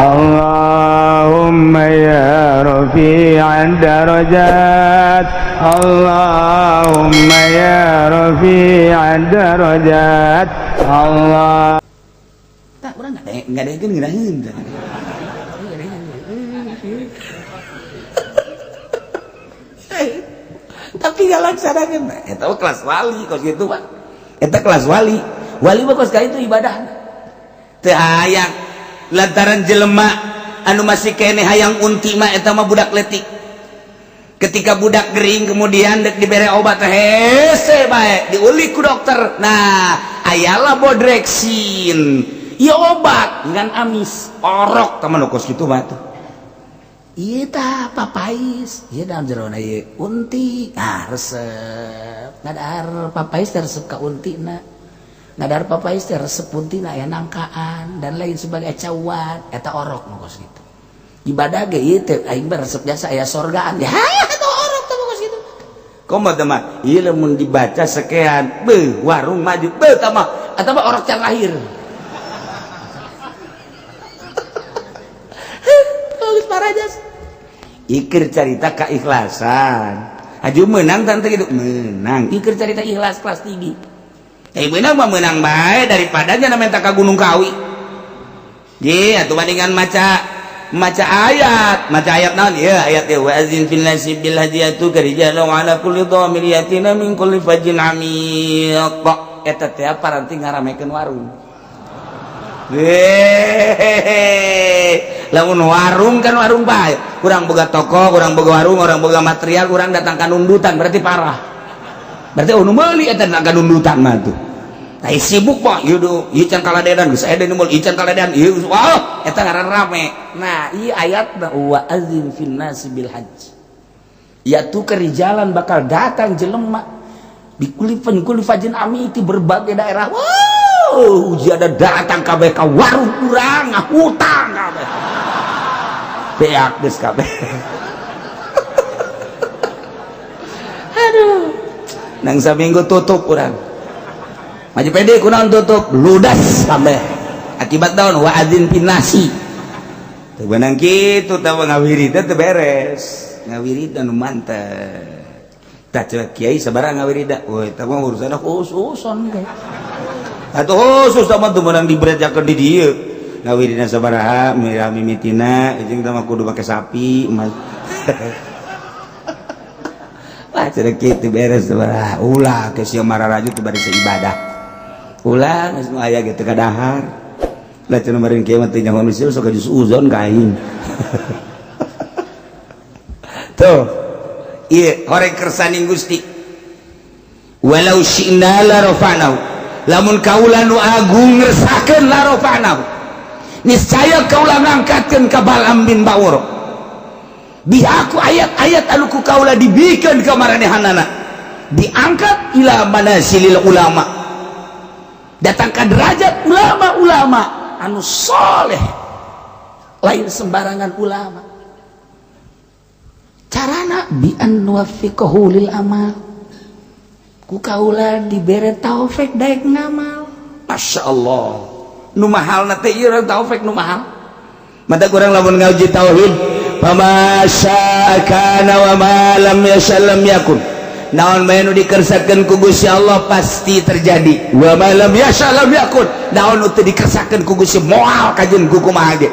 Allahumma ya rafi'ad darajat, Allahumma ya rafi'ad darajat, Allah. Tak urang ngadengekeun ngeunaheun. Tapi nggak laksanakeun eta mah kelas wali kos kitu mah. Eta kelas wali. Wali mah kos ka itu ibadah. Teu hayang lantaran jelema anu masih keneh hayang unti mah eta mah budak letik. Ketika budak gering kemudian dek dibere obat hese bae diulik ku dokter. Nah, ayalah bodreksin. Ieu obat ngan amis orok tah mah kos kitu mah tuh. Ieu tah papais, ieu dalam jerona ieu unti. Ah, resep. Ngadahar papais teh resep ka untina. Ngadahar papais teh resep untina aya nangkaan dan lain sebagai cawat eta orok nu kos kitu. Ibadah ge ieu teh aing mah resep jasa aya sorgaan. Ya, eta orok teh kos kitu. Komo teh mah ieu lamun dibaca sekian, beuh warung maju, beuh tah mah eta mah orok can lahir. Ikir carita keikhlasan haju menang tante gitu menang ikir carita ikhlas kelas tinggi menang mah menang bae daripada nya minta ka Gunung Kawi ye atuh bandingan maca maca ayat naon ieu ayat teh wa azin fil nasi bil hadiyatu karijalu ala kulli dhamir yatina min kulli fajin amiq eta teh paranti ngaramekeun warung. Hehehe, lamun warung kan warung bae, kurang boga toko, kurang boga warung, orang boga material, kurang datang ka nundutan berarti parah. Berarti nu meuli eta datang ka nundutan mah tuh. Tah sibuk mah ieu do, ieu can kaladenan geus aya nu meuli, ieu can kaladenan, ieu wah eta ngaran rame. Nah, ieu ayatna wa azin fin nasi bil hajj. Ya tu kerijalan bakal datang jelema di kulifan kulifajin amiti berbagai daerah. Wah, uji ada datang kabeh ka warung urang ngahutang kabeh beak geus kabeh. Aduh, nang saminggu tutup urang maju pede kunaon tutup ludas kabeh akibat daun wa adzin pinasi teu beunang kitu tah ngawirid teh beres ngawirid anu mantep tah cenah kiai sabaraha ngawirida we eta mah urusanna khususon ge. Atau khusus sama tuh menang diberejakeun di dieu ngawirina sabaraha mirah mimitina jeung teh mah kudu make sapi mas. Wah cenah kitu beres sabaraha ulah ke sia mararaju teu bari ibadah ulah geus nu aya ge teu kadahar lah cenah meureun kieu mah teu nyaho nu sok jus uzon ka aing. Tuh ieu horeng kersaning Gusti walau syi'na la rafa'nahu lamun kaula nu agung ngersakeun la rafa'nahu niscaya kaula ngangkatkeun ka Bal'am bin Ba'ur bihaku ayat-ayat anu ku kaula dibikeun ka maranehanana diangkat ila manasilil ulama datang ka derajat ulama-ulama anu soleh lain sembarangan ulama carana bi an nuwaffiqahu lil amal ku kaula dibere taufik daek ngamal. Masya Allah nu mahalna teh ieu taufik nu mahal mata kurang lamun ngaji tauhid fama syaa kana wa ma lam yasha lam yakun naon bae nu dikersakeun ku Gusti Allah pasti terjadi wa ma lam yasha lam yakun naon nu teu dikersakeun ku Gusti moal kajeun ku kumaha ge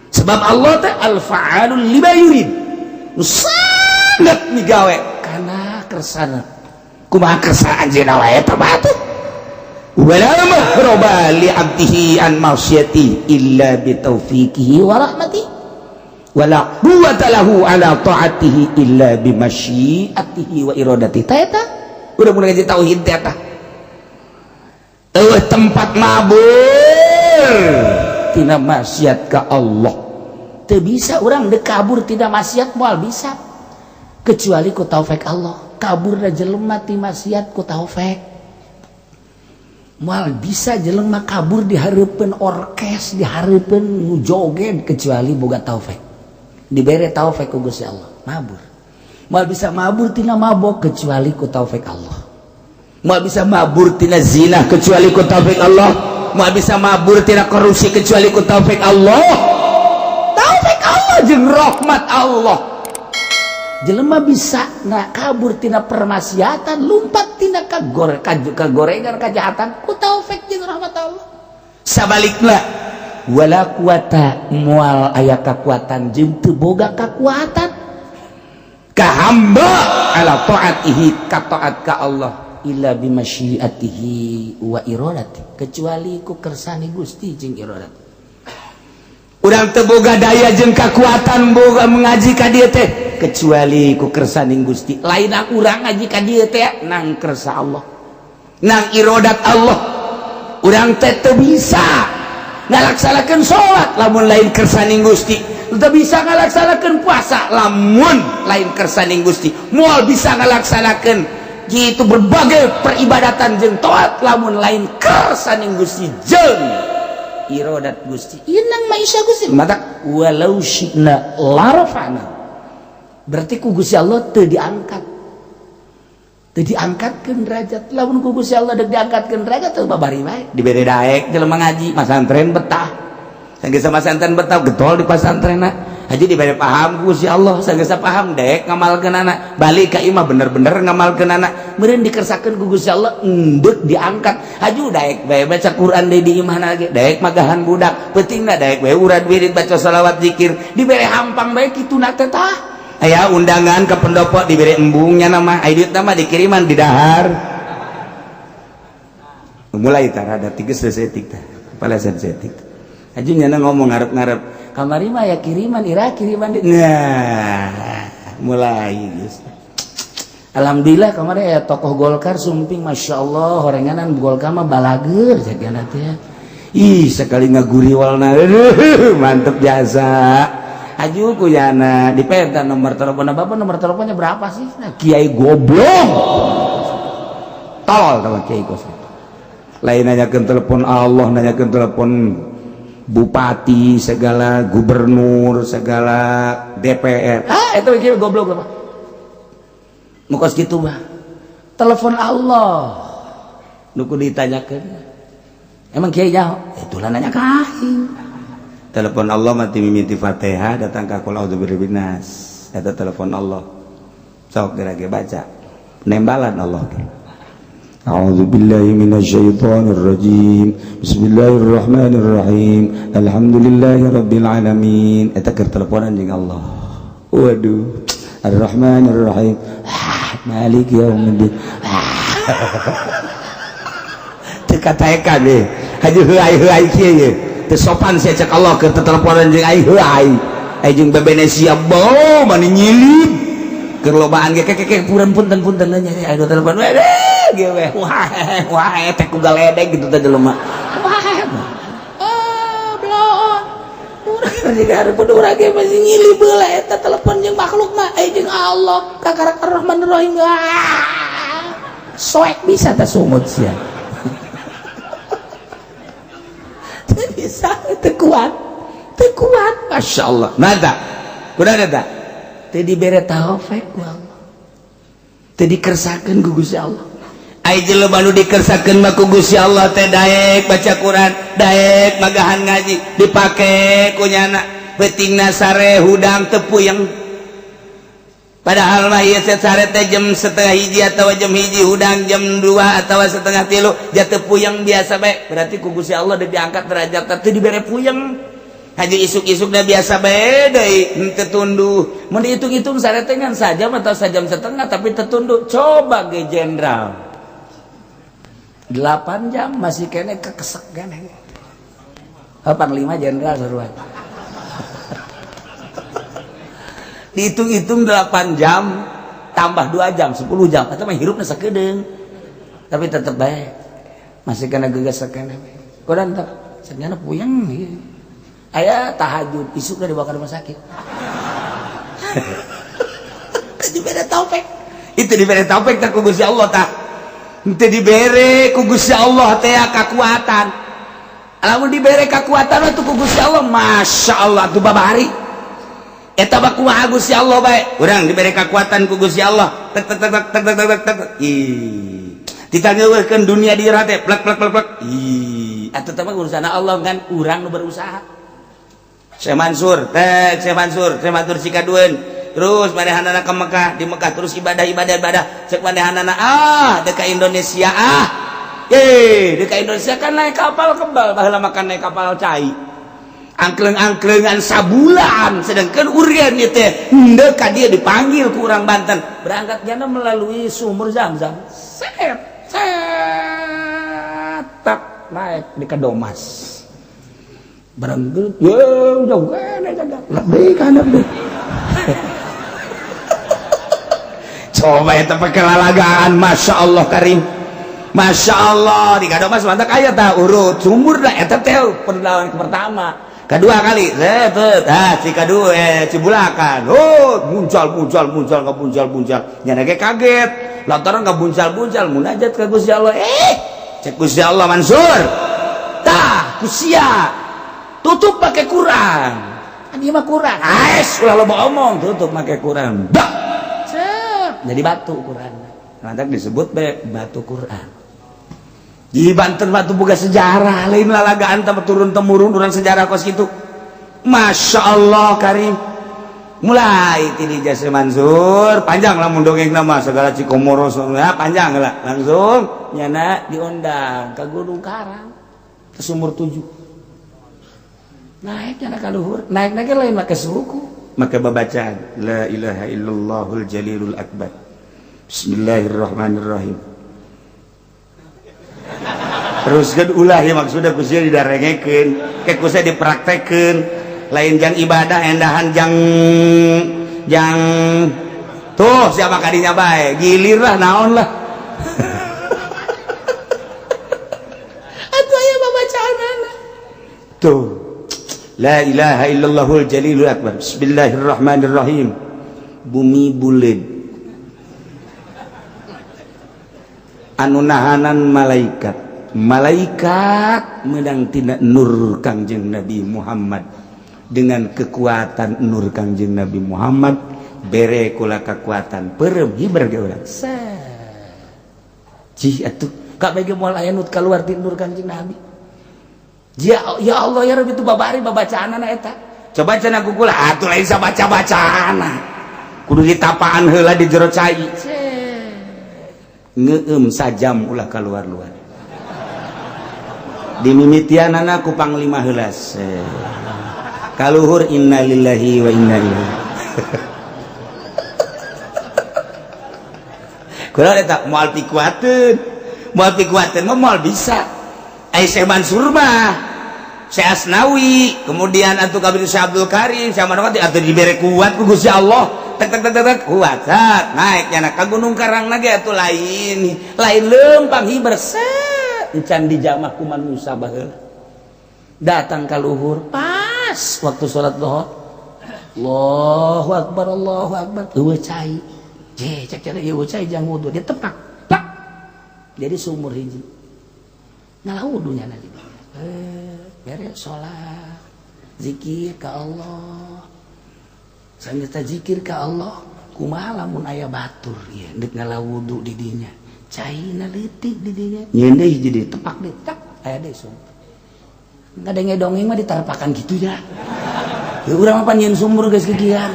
sebab Allah teh al fa'alul lima yurid nu sangat migawe kana kersana kumaha kersa anjeunna wae eta mah tuh wala mahraba li 'abdihi an masyati illa bi taufiqihi wa rahmatihi wala quwwata lahu ala ta'atihi illa bi masyiatihi wa iradatihi. Ta eta urang mun ngaji tauhid teh eta eueuh tempat mabur tina maksiat ka Allah teu bisa urang deuk kabur tina maksiat moal bisa kecuali ku taufik Allah. Kabur da jelema ti maksiat ku taufik moal bisa jelema kabur di hareupeun orkes di hareupeun nu joget kecuali boga taufik dibere taufik ku Gusti Allah mabur moal bisa mabur tina mabok kecuali ku taufik Allah moal bisa mabur tina zina kecuali ku taufik Allah. Moal bisa mabur tina korupsi kecuali ku taufik Allah. Taufik Allah jeung rahmat Allah. Jelema bisa na kabur tina permaksiatan, lumpat tina kagorengan kejahatan ku taufik jeung rahmat Allah. Sabalikna wala quwata, moal aya kakuatan jeung teu boga kakuatan ka hamba ala taatihi, ka taat ka Allah, illa bimasyiatihi wa iradati, kecuali ku kersane Gusti jeung iradat. Urang teu boga daya jeung kakuatan boga mengaji ka dieu teh kecuali ku kersaning Gusti. Lain urang ngaji ka dieu teh, nang kersa Allah, nang irodat Allah. Urang teh teu bisa ngalaksanakeun salat lamun lain kersaning Gusti, teu bisa ngalaksanakeun puasa lamun lain kersaning Gusti, moal bisa ngalaksanakeun gitu berbagai peribadatan jeung taat lamun lain kersaning Gusti jeung irodat Gusti. Inang maisha Gusti mata walau syi'na larafa'na. Berarti ku Gusti Allah teu diangkat, teu diangkatkeun derajat. Lamun ku Gusti Allah deuk diangkatkeun derajat, teu babari bae dibere daek jelema ngaji masantren betah. Sanggeus masantren betah, getol di pasantrenna. Haji dibere paham ku Gusti Allah, sanggeus paham daek ngamalkeunana, balik ka imah bener-bener ngamalkeunana, meureun dikersakeun ku Gusti Allah endek diangkat. Haju daek bae baca Quran deui di imahna ge, daek magahan budak, peutingna daek bae urad wirid, baca sholawat, zikir, dibere hampang bae kituna teh. Tah, aya undangan ke pendopo dibere embungnya nama, aya duit nama dikiriman di dahar. Mulai tah rada tiga sesetik tah palasan setik. Haju nyana ngomong ngarep-ngarep kamari mah ya kiriman ira kiriman di. Nah, mulai geus. Alhamdulillah kemarin ya tokoh Golkar sumping, Masya Allah, horenganan Golkar mah balager jagana teh. Ih, sekali ngaguriwalna, mantep jasa. Aju ku yana dipenta nomor telepon bapak, nomor teleponnya berapa sih? Nah, kiai goblok, tolol sama kiai kos lain nanyakeun telepon Allah, nanyakeun telepon bupati segala, gubernur segala, DPR. Ah, itu kiai goblok apa nu kos kitu mah. Telepon Allah nu kudu ditanyakeun, emang kiai nyaho? Itulah, nanya ka aing. Telepon Allah mati mimiti Fatihah datang ka qul a'udzu birabbin nas, eta telepon Allah. Sok geura ge baca nembalan Allah ge. A'udzu billahi minasyaitonir rajim. Bismillahirrahmanirrahim. Alhamdulillahi rabbil alamin. Eta keur teleponan jeung Allah. Waduh. Ar-Rahmanir Rahim. Ah, Maliki yaumiddin. Teu kataekan deh. Haji heuai heuai kieu ye. Teu sopan sia cek Allah keur teteleponan jeung ai heuai. Ai jeung bebene siap bau mani nyilib. Keur lobaan ge keke punten punten punten nya aya telepon we ge we. Wah wah teh ku galedeg gitu teh jelema. Wah. Ah, bloon. Urang jiga hareupeun urang ge masih nyilib heula eta telepon jeung makhluk mah, ai jeung Allah kakarak Ar-Rahman Ar-Rahim. Ah. Soek bisa teh sungut sia. Teu bisa, teu kuat. Teu kuat, Masya Allah. Mata, kuda eta teu dibere taufik ku Allah. Teu dikersakeun ku Gusti Allah. Ai jelema nu dikersakeun mah ku Gusti Allah teh daek baca Quran, daek magahan ngaji, dipake ku nyana. Peutingna sare hudang teu puyeng. Padahal mah ieu teh sare teh jam 12.30 atau jam 1, hudang jam 2 atau 2.30, jatuh puyeng biasa bae. Berarti ku Gusti Allah udah diangkat derajat, teu dibere puyeng. Haji isuk-isuk dah biasa bae deui, henteu tunduh. Mun dihitung-hitung sare teh ngan sajam atau sajam setengah, tapi tertunduk. Coba ge jenderal 8 jam masih kene kekesek kene. Oh, panglima jenderal seruan. Dihitung-hitung 8 jam tambah 2 jam 10 jam atau mah hirupna sakedeung. Tapi tetep bae masih kena gegesek kene. Kodan tak segana puyeng ieu. Aya tahajud isuk udah dibawa ke rumah sakit. Dibere taufik. Itu dibere taufik tak ku Gusti Allah tah. Henteu dibere ku Gusti Allah teh kakuatan. Lamun dibere kakuatan mah ku Gusti Allah, Masya Allah tuh babari. Eta mah kumaha Gusti Allah bae. Urang dibere kakuatan ku Gusti Allah. Tek tek tek tek tek tek tek tek. Ih. Ditangeuweuhkeun dunia di teh plek plek plek plek. Ih, Atau tapi urusan Allah kan, urang nu berusaha. Syekh Mansur teh, Syekh Mansur, Syekh Mansur Cikaduen, terus manehanana ke Mekah, di Mekah terus ibadah, ibadah, ibadah. Cek manehanana, ah, deka Indonesia, ah. Eh, deka Indonesia kan naik kapal kebal, baheula makan naik kapal cai. Angkleng-angklengan sabulan, sedangkan urian ieu teh henteu ka dia dipanggil ku urang Banten. Berangkat jana melalui sumur Zam-Zam. Set, set, tak naik di Kadomas. Berangkat, ya jauh kene jaga. Lebih kan lebih. Coba eta pakai lalagaan, Masya Allah Karim. Masya Allah, di Kadomas mantap aya tah urut sumur dah eta teh perlawan pertama. Kedua kali, set, ah, Cikadu, eh, Cibulakan. Oh, muncul, muncul, muncul, ngebuncal, buncal. Nyana ge kaget. Lantaran ngebuncal-buncal munajat ka Gusti Allah. Eh, cek Gusti Allah, Mansur. Tah, kusia. Tutup pakai Quran. Kan ieu mah Quran. Ais, ulah loba omong, tutup pakai Quran. Dah. Set, jadi batu Quran. Mantap disebut be batu Quran. Di Banten batu buka sejarah, lain lalagaan tambah turun temurun orang sejarah kos gitu. Masya Allah Karim. Mulai tini jasa Mansur, panjang lah mun dongeng nama segala Cikomoro ya, panjang lah. Langsung nyana diundang ke Gunung Karang, ke sumur 7. Naik nyana ka luhur, naik naik lain make suku, make babacaan la ilaha illallahul jalilul akbar. Bismillahirrahmanirrahim. Terus kan ulah ya maksudnya kusia didarengekeun, ke kusia dipraktekeun, lain jang ibadah endahan jang jang tuh siapa kadinya bae, gilir lah naon lah. Atuh aya babacaanana. Tuh. La ilaha illallahul jalilul akbar. Bismillahirrahmanirrahim. Bumi buleud. Anu nahanan malaikat. Malaikat menang tina nur Kangjeng Nabi Muhammad. Dengan kekuatan nur Kangjeng Nabi Muhammad bere kula kekuatan perem hiber ge urang. Cih atuh kabeh ge moal aya nu kaluar ti nur Kangjeng Nabi. Ya, ya Allah ya Rabbi, itu babari babacaanana eta. Coba cenah ku kula atuh lain sabaca-bacaana. Kudu ditapaan heula di jero cai. Ngeum sajam ulah keluar-luar. Dimimitianana ku panglima heula. Kaluhur innalillahi wa inna ilaihi. Kula eta moal pikuateun. Moal pikuateun mah moal bisa. Ai Syekh Mansur mah, Syekh Asnawi, kemudian atuh kabir Syekh Abdul Karim, Syekh Manawati atuh dibere kuat ku Gusti Allah. Tek tek tek tek kuat. Sat, naik nyana ka Gunung Karang ge atuh lain. Lain leumpang hiber set encan dijamah ku manusia baheula. Datang ka luhur pas waktu salat zuhur. Allahu akbar, Allahu akbar. Eueuh cai. Je cek cek eueuh cai jang wudu, dia tepak. Plak. Jadi sumur hiji. Ngalah wudunya nanti. Beres sholat, zikir ke Allah. Sambil zikir ke Allah, kumaha lamun aya batur ieu deuk ngalah wudu di dinya. Caina leutik di dinya. Nyeun deui jadi tepak deui, tak aya deui sumur. Ngadenge dongeng mah ditarepakan gitu ya. Ya urang mah pan nyeun sumur geus kikian.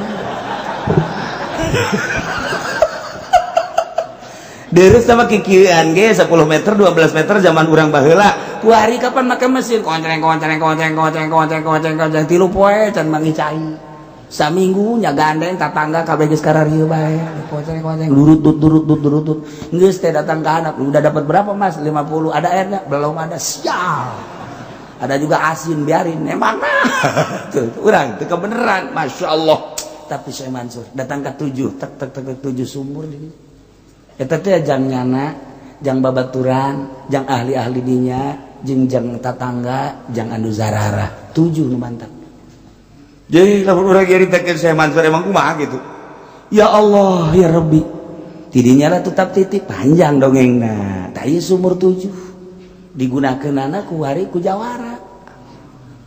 Deres sama kikian ge 10 meter 12 meter zaman urang baheula. Kuari kapan make mesin konceng konceng konceng konceng konceng konceng konceng tilu poe can mangi cai. Saminggu nya gandeng tatangga kabeh geus kararieu bae. Konceng konceng durut durut durut durut durut. Geus teh datang ka anak, udah dapat berapa Mas? 50. Ada airnya? Belum ada. Sial. Ada juga asin biarin emang nah. Tuh urang teu kebeneran, Masya Allah. Tapi Syekh Mansur datang ke 7 tek tek tek 7 sumur di eta teh jang nyana, jang babaturan, jang ahli-ahli dinya, jeung jang tatangga, jang anu zarara. 7 nu mantap. Jadi lamun urang nyaritakeun Syekh Mansur emang kumaha gitu. Ya Allah ya Rabbi. Tidinya lah tetap titik panjang dongengna. Tah ieu sumur 7 digunakeunana ku wari ku jawara.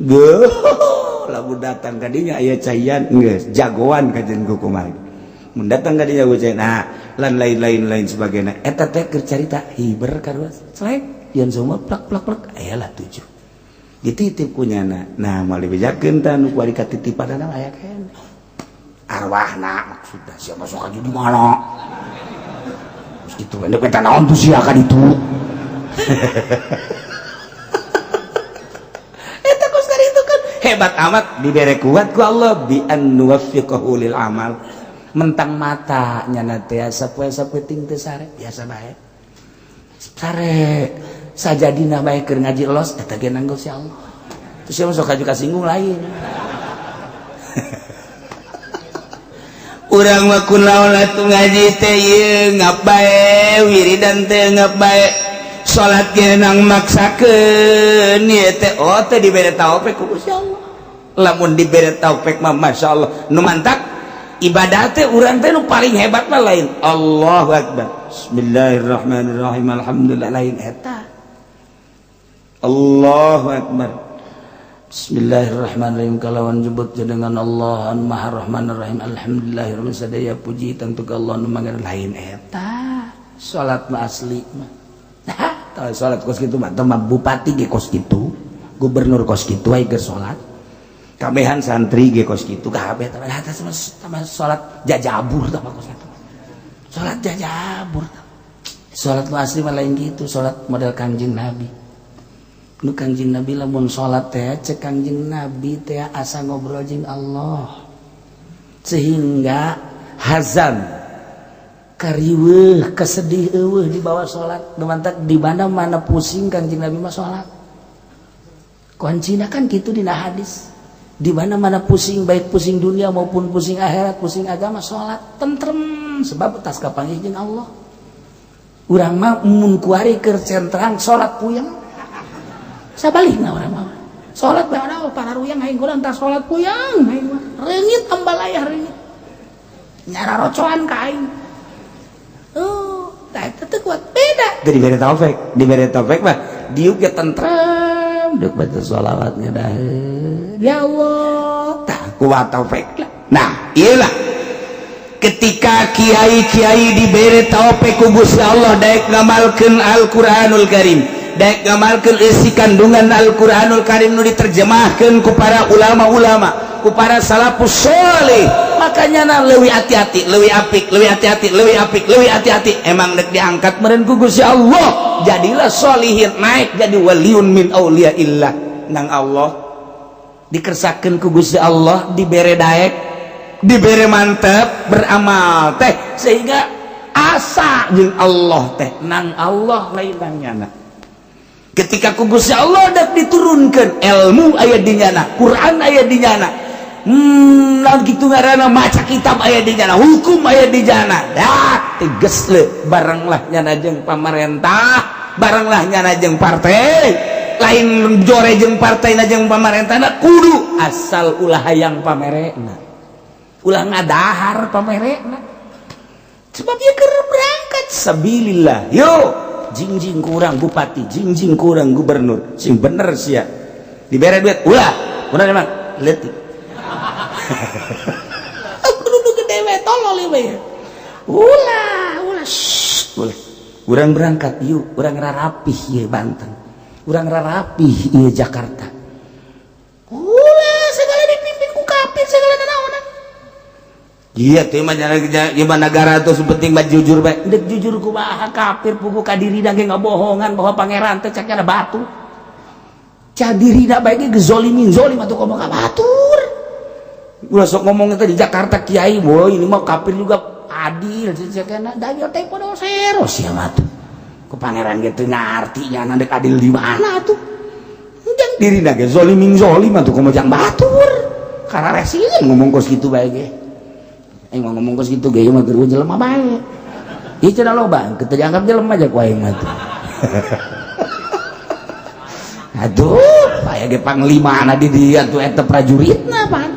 Geuh, lamun datang ka dinya aya caian geus jagoan kajen ku kumaha. Mun datang ka dinya ku cai, nah lan lain-lain lain sebagainya. Eta teh keur carita hiber karuas. Selek yeun sumur plak plak plak aya lah 7. Dititip ku nyana. Nah, moal dibejakeun tah nu kuari katitipanana aya keneh. Arwahna maksudna sia masuk ka di mana? Terus gitu endek minta naon tuh sia ka ditu. Eta kos itu kan hebat amat dibere kuat ku Allah bi an nuwaffiqahu lil amal. Mentang mata nyana teh sapoe sapeting teh sare biasa bae. Sare sajadina bae keur ngaji los eta ge nanggo si Allah. Terus sia masuk ka kasinggung lain. Urang mah kunaon atuh ngaji teh ieu ngap bae, wiridan teh ngap bae, salat ge nang maksakeun ieu teh oh teh dibere taufik ku Gusti Allah. Lamun dibere taufik mah masyaallah nu mantak ibadah teh urang teh nu paling hebat mah lain Allahu akbar. Bismillahirrahmanirrahim alhamdulillah lain eta. Allahu akbar. Bismillahirrahmanirrahim kalawan jebut dengan Allah an Maha Rahmanir Rahim alhamdulillahirabbil sadaya puji tentu ka Allah nu mangan lain eta. Salat mah asli mah. Nah, tah salat kos kitu mah teh bupati ge kos kitu, gubernur kos kitu aya ge salat. Kabehan santri ge kos kitu kabeh tah eta mah salat jajabur tah kos kitu. Salat jajabur. Salat mah asli mah lain gitu, salat model Kangjeng Nabi. Nu Kangjeng Nabi lamun salat teh cek Kangjeng Nabi teh asa ngobrol jeung Allah. Sehingga hazan kariweuh kesedih eueuh di bawah salat. Nu mantak di mana-mana pusing Kangjeng Nabi mah salat. Kuncina kan kitu dina hadis. Di mana-mana pusing baik pusing dunia maupun pusing akhirat, pusing agama salat tentrem sebab tas kapanggih jeung Allah. Urang mah mun kuari keur centrang salat puyeng. Sabalikna urang mah. Salat bae ada para ruyang aing urang tah salat puyeng aing mah. Reungit ambalayah reungit. Nyara rocoan ka aing. Oh, tah eta teu kuat beda. Teu dibere taufik, dibere taufik mah diuk ge tentrem, deuk baca sholawat ngedaheun. Ya Allah, tah kuat taufik lah. Nah, iyalah ketika kiai-kiai dibere taufik ku Gusti Allah daek ngamalkeun Al-Qur'anul Karim, daek ngamalkeun isi kandungan Al-Qur'anul Karim nu diterjemahkeun ku para ulama-ulama, ku para salafus sholeh. Makanya na leuwih hati-hati, leuwih apik, leuwih hati-hati, leuwih apik, leuwih hati-hati. Emang dek diangkat meureun ku Gusti Allah, jadilah sholihin, naik jadi waliun min auliyaillah nang Allah. Dikersakeun ku Gusti Allah, dibere daek, dibere mantep beramal teh sehingga asa jeung Allah teh nang Allah lain nang nyana. Ketika ku Gusti Allah dak diturunkan ilmu aya di nyana, Quran aya di nyana, lamun kitu ngaranna maca kitab aya di nyana, hukum aya di nyana. Dah tegas le barenglah nyana jeung pamarentah, barenglah nyana jeung partai, lain jore jeung partai na jeung pamarentahna kudu asal ulah hayang pamerena, ulah ngadahar pamerena. Sebab ieu keur berangkat sabilillah. Yo jingjing kurang bupati, jingjing kurang gubernur, sing bener sia. Dibere duit ulah, ulah emang leutik. Kudu gede we tolol ieu. Ulah, ulah, shh, ulah. Urang berangkat yuk, urang rarapih ieu Banten. Urang rarapih ieu Jakarta. Ulah segala dipimpin ku kafir segala nanaonan. Iya tuh mah gimana negara tuh penting mah jujur bae. Dek jujur kumaha kafir pugu ka dirina ge ngabohongan bahwa pangeran teh cek ada batu. Ca dirina bae ge gezolimin zolim atuh komo ka batur. Ulah sok ngomong teh di Jakarta kiai, boy ini mah kafir juga adil cek da ieu teh podo sero sia mah tuh. Ku pangeran ge teu ngarti nya dek adil di mana tuh. Jang dirina ge zolimin zolim atuh komo jang batur. Kararesin ngomong kos kitu bae ge. Aing mah ngomong kos kitu ge mah geus jelema bae. Ieu cenah loba, teu dianggap jelema aja ku aing mah tuh. Aduh, aya ge panglimana di dieu atuh eta prajuritna pan.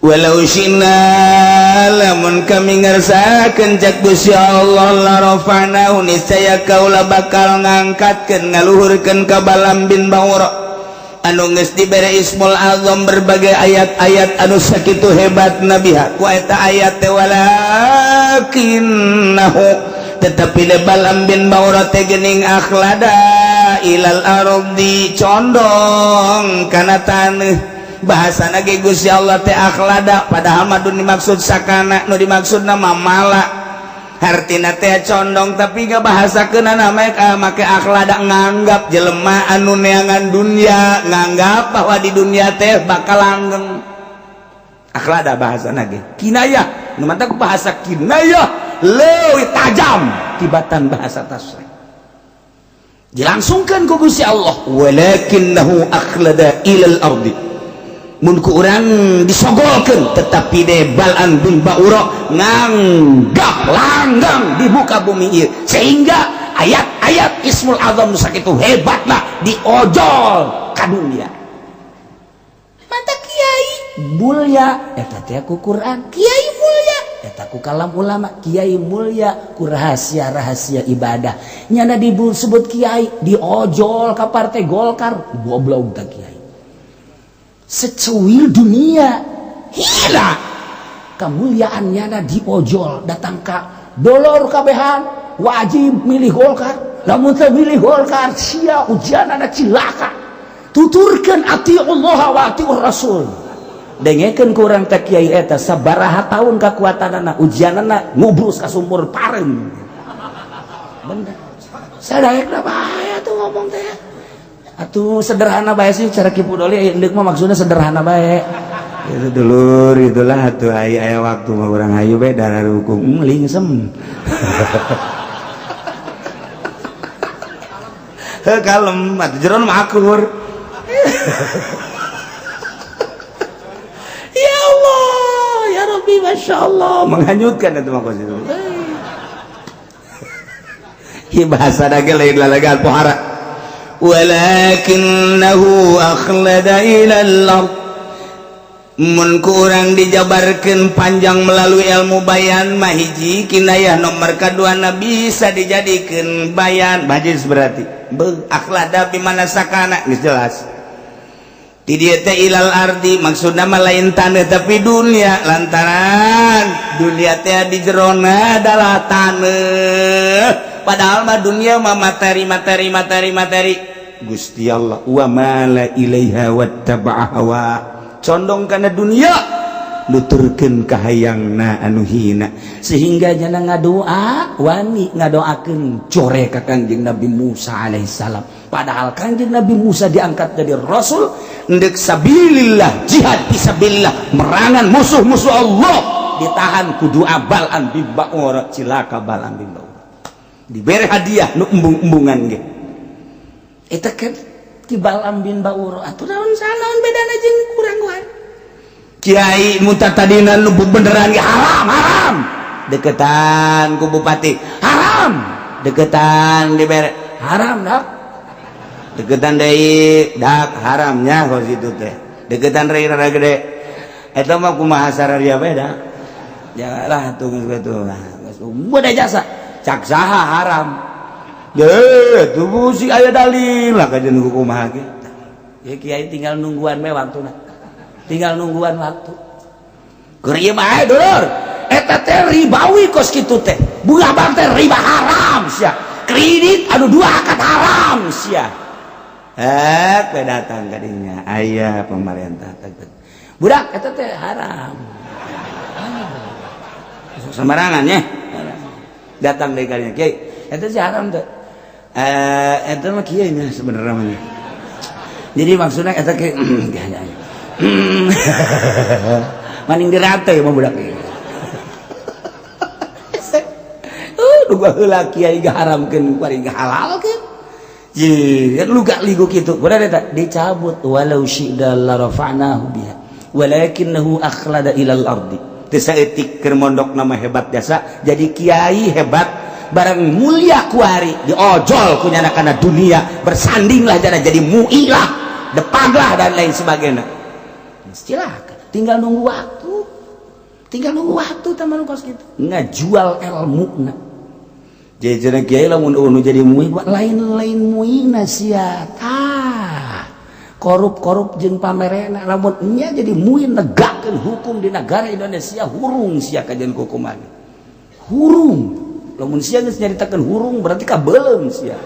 Walau syina lamun kami ngersakeun cak Gusti Allah la rafa'nahu niscaya kaula bakal ngangkatkeun ngaluhurkeun ka Balam bin Baura anu geus dibere Ismul Azam berbagai ayat-ayat anu sakitu hebat nabiha ku eta ayat teh walakinnahu Tetapi de Balam bin Baura teh geuning akhlada ilal ardi, condong kana taneuh. Bahasana ge Gusti Allah teh akhlada, padahal mah dimaksud sakana, nu dimaksudna mah mala, hartina teh condong, tapi gak bahasakeun namanya make akhlada. Nganggap jelema anu neangan dunia, nganggap bahwa di dunia teh bakal langgeng. Akhlada bahasana ge kinayah, nu mantak bahasa kinayah leuwih tajam tibatan bahasa tasrih. Dilangsungkan ku Gusti Allah, walakinnahu akhlada ilal ardi. Mun ku urang disogolkeun, tetapi de Balam bin Baura nganggap langgang di muka bumi ieu, sehingga ayat-ayat Ismul Azam nu sakitu hebatna diojol ka dunia. Mata kiai mulia eta teh ku Quran, kiai mulia eta ku kalam ulama, kiai mulia ku rahasia-rahasia ibadah. Nyana disebut kiai diojol ka Partai Golkar, goblok tah kiai. Secuil dunia hina kemuliaan nyana diojol, datang ka dolor kabehan wajib milih Golkar. Lamun teu milih Golkar sia ujianana cilaka. Tuturkeun atiullah wa atiur rasul, dengekeun ku urang teh kiai eta sabaraha tahun kakuatanana, ujianana ngubrus ka sumur pareum. Bener sadaekna bae atuh ngomong teh atuh sederhana bae sih cara Ki Pudoli endek mah, maksudnya sederhana bae Itu dulur, itulah tuh aya aya waktu mah urang hayu bae darah hukum lingsem. Heuh, kalem atuh, jeron mah akur. Ya Allah ya Rabbi, Masya Allah, menghanyutkan itu mah kos itu. Hi bahasa dage lain lalagan pohara. Walakinnahu akhlada ilal ard. Mun kurang dijabarkan panjang melalui ilmu bayan mah, hiji kinayah, nomor kedua na bisa dijadikan bayan majis, berarti be akhlada bimana sakana geus jelas. Di dieu teh ilal ardi maksudna mah lain taneuh tapi dunia, lantaran dunia teh di jerona adalah taneuh, padahal mah dunia mah materi materi materi materi. Gusti Allah wa mala ilaiha wattaba'a hawa, condong kana dunia, nuturkeun kahayangna anu hina, sehingga jana ngadoa wani ngadoakeun core ka Kangjeng Nabi Musa alaihissalam. Padahal Kangjeng Nabi Musa diangkat jadi rasul ndek sabilillah, jihad fisabilillah, merangan musuh-musuh Allah, ditahan ku doa Balam bin Baura. Cilaka Balam bin Baura, diberi hadiah nu embung-embungan ge eta kan ti Balam bin Baura. Atuh naon naon bedana jeung kurang kuat kiai muta tadina nu beneran ge haram haram, deketan ku bupati haram, deketan dibere haram, dak deketan deui dak haramnya kos itu teh, deketan deui rada gede eta mah kumaha sararia beda ya lah tuh geus kitu geus beda jasa cak saha haram. Ye, tuh si aya dalil lah kajian kumaha ge. Ya kiai tinggal nungguan we waktuna, tinggal nungguan waktu. Keur ieu mah dulur eta teh ribawi kos kitu teh, bunga bank teh riba haram sia, kredit anu dua akad haram sia. Eh, datang kadinya aya pemerintah teh budak eta teh haram sembarangan ya, datang deui kadinya kiai eta sih haram teh. Eta mah kieu nya sebenarnya mah. Jadi maksudnya eta kieu maning dirate mah budak ieu. Duga heula kiai gaharamkeun kuari gahalalkeun. Ye, lu gak ligu kitu. Budak eta dicabut walau syi'da la rafa'nahu biha walakinnahu akhlada ilal ardi. Teu saeutik keur mondok nama hebat jasa, jadi kiai hebat barang mulia kuari diojol ku nyana kana dunia, bersandinglah jana jadi muilah, depaglah dan lain sebagainya. Silakan, tinggal nunggu waktu. Tinggal nunggu waktu teman kos gitu. Ngajual ilmu na. Jadi kiai lamun unu jadi mui lain-lain muina sia. Tah. Korup-korup jeung pamerena lamun nya jadi mui negakkeun hukum di negara Indonesia, hurung sia kajian hukuman. Hurung. Lamun sia geus nyaritakeun hurung berarti kabeuleum sia.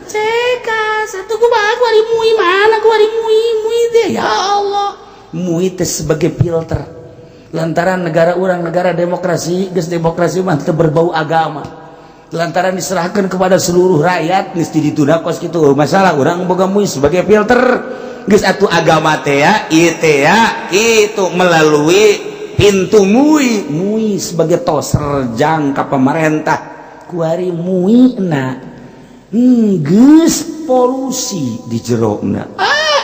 Ceka satu kumaha ku ari MUI mana ku ari MUI MUI teh ya Allah. MUI teh sebagai filter. Lantaran negara urang negara demokrasi, geus demokrasi mah teu berbau agama. Lantaran diserahkan kepada seluruh rakyat geus ditunda kos kitu. Masalah urang boga MUI sebagai filter. Geus atuh agama teh ya, ieu teh ya, kitu melalui pintu MUI. MUI sebagai toserjang ka pemerintah. Kuari MUI na geus polusi di jerona.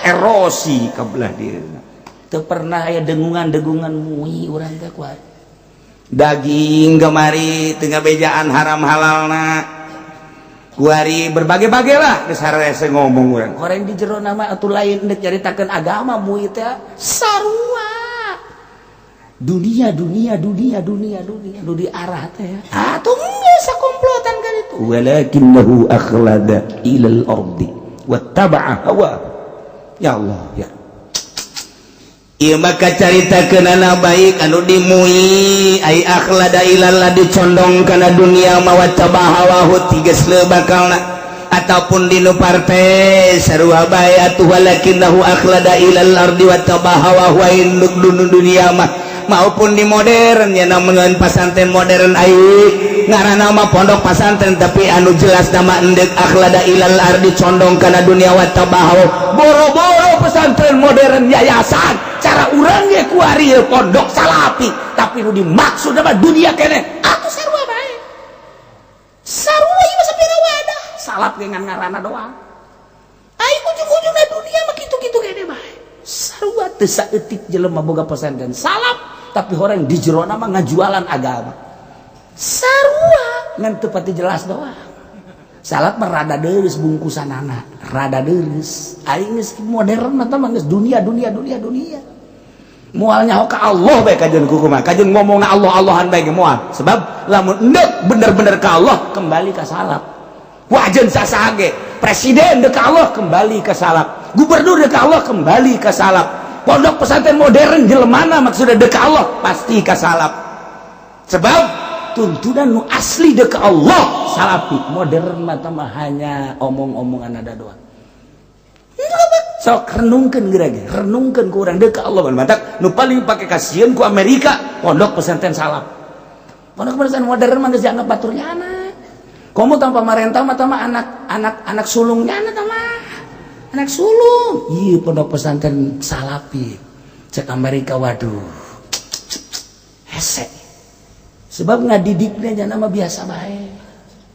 Erosi ka belah dieuna. Teu pernah aya dengungan-dengungan MUI urang teh kuari. Daging gemari tengah bejaan haram halalna. Kuari berbagai-bagai lah geus harese ngomong urang. Horeng di jero nama atuh lain deuk nyaritakeun agama MUI teh sarua. Dunia dunia dunia dunia dunia nu diarah teh. Atuh geus sakomplotan kan itu. Walakinnahu akhlada ilal ardi wattaba'a hawa. Ya Allah ya. Ieu maka carita kenana baik anu dimui ai akhlada ilal dicondong kana dunia mawattaba hawahu tiges bakalna ataupun dinu partai sarua bae atuh walakinnahu akhlada ilal ardi wattaba hawahu induk dunia mah maupun di modern ya namun pasantren modern ai ngaranna mah pondok pasantren tapi anu jelas nama endek akhlada ilal ardi condong kana dunia wattaba hawa boro-boro pesantren modern yayasan cara urang ge kuari pondok salapi tapi nu dimaksud nama dunia kene atuh sarua bae sarua ieu mah sapira wadah salap ge ngan ngaranna doang ai ujung-ujungna dunia mah kitu-kitu kene bae sarua teu saeutik jelema boga pesantren salap tapi orang di jerona mah ngajualan agama sarua ngan teu pati jelas doang salap mah rada deureuh bungkusanana rada deureuh aing geus modern mah mah geus dunia dunia dunia dunia moal nyaho ka Allah bae kajeun kumaha kajeun ngomongna Allah Allahan bae ge moal sebab lamun endek bener-bener ka Allah kembali ka salaf wajen sasaha ge presiden dek ka Allah kembali ka salaf gubernur dek ka Allah kembali ka salaf pondok pesantren modern jelemana maksudnya dek ka Allah pasti ka salaf sebab tuntunan nu asli dek ka Allah salafi modern mah mah hanya omong-omongan ada doang. Sok renungkeun geura ge renungkeun ku urang dek ka Allah matak nu paling pake kasieun ku Amerika pondok pesantren salaf pondok pesantren modern mah geus dianggap batur nyana komo tanpa pamarentah mah mah anak anak anak sulung nyana mah anak sulung ieu pondok pesantren salafi cek Amerika waduh hese sebab ngadidiknya nyana mah biasa bae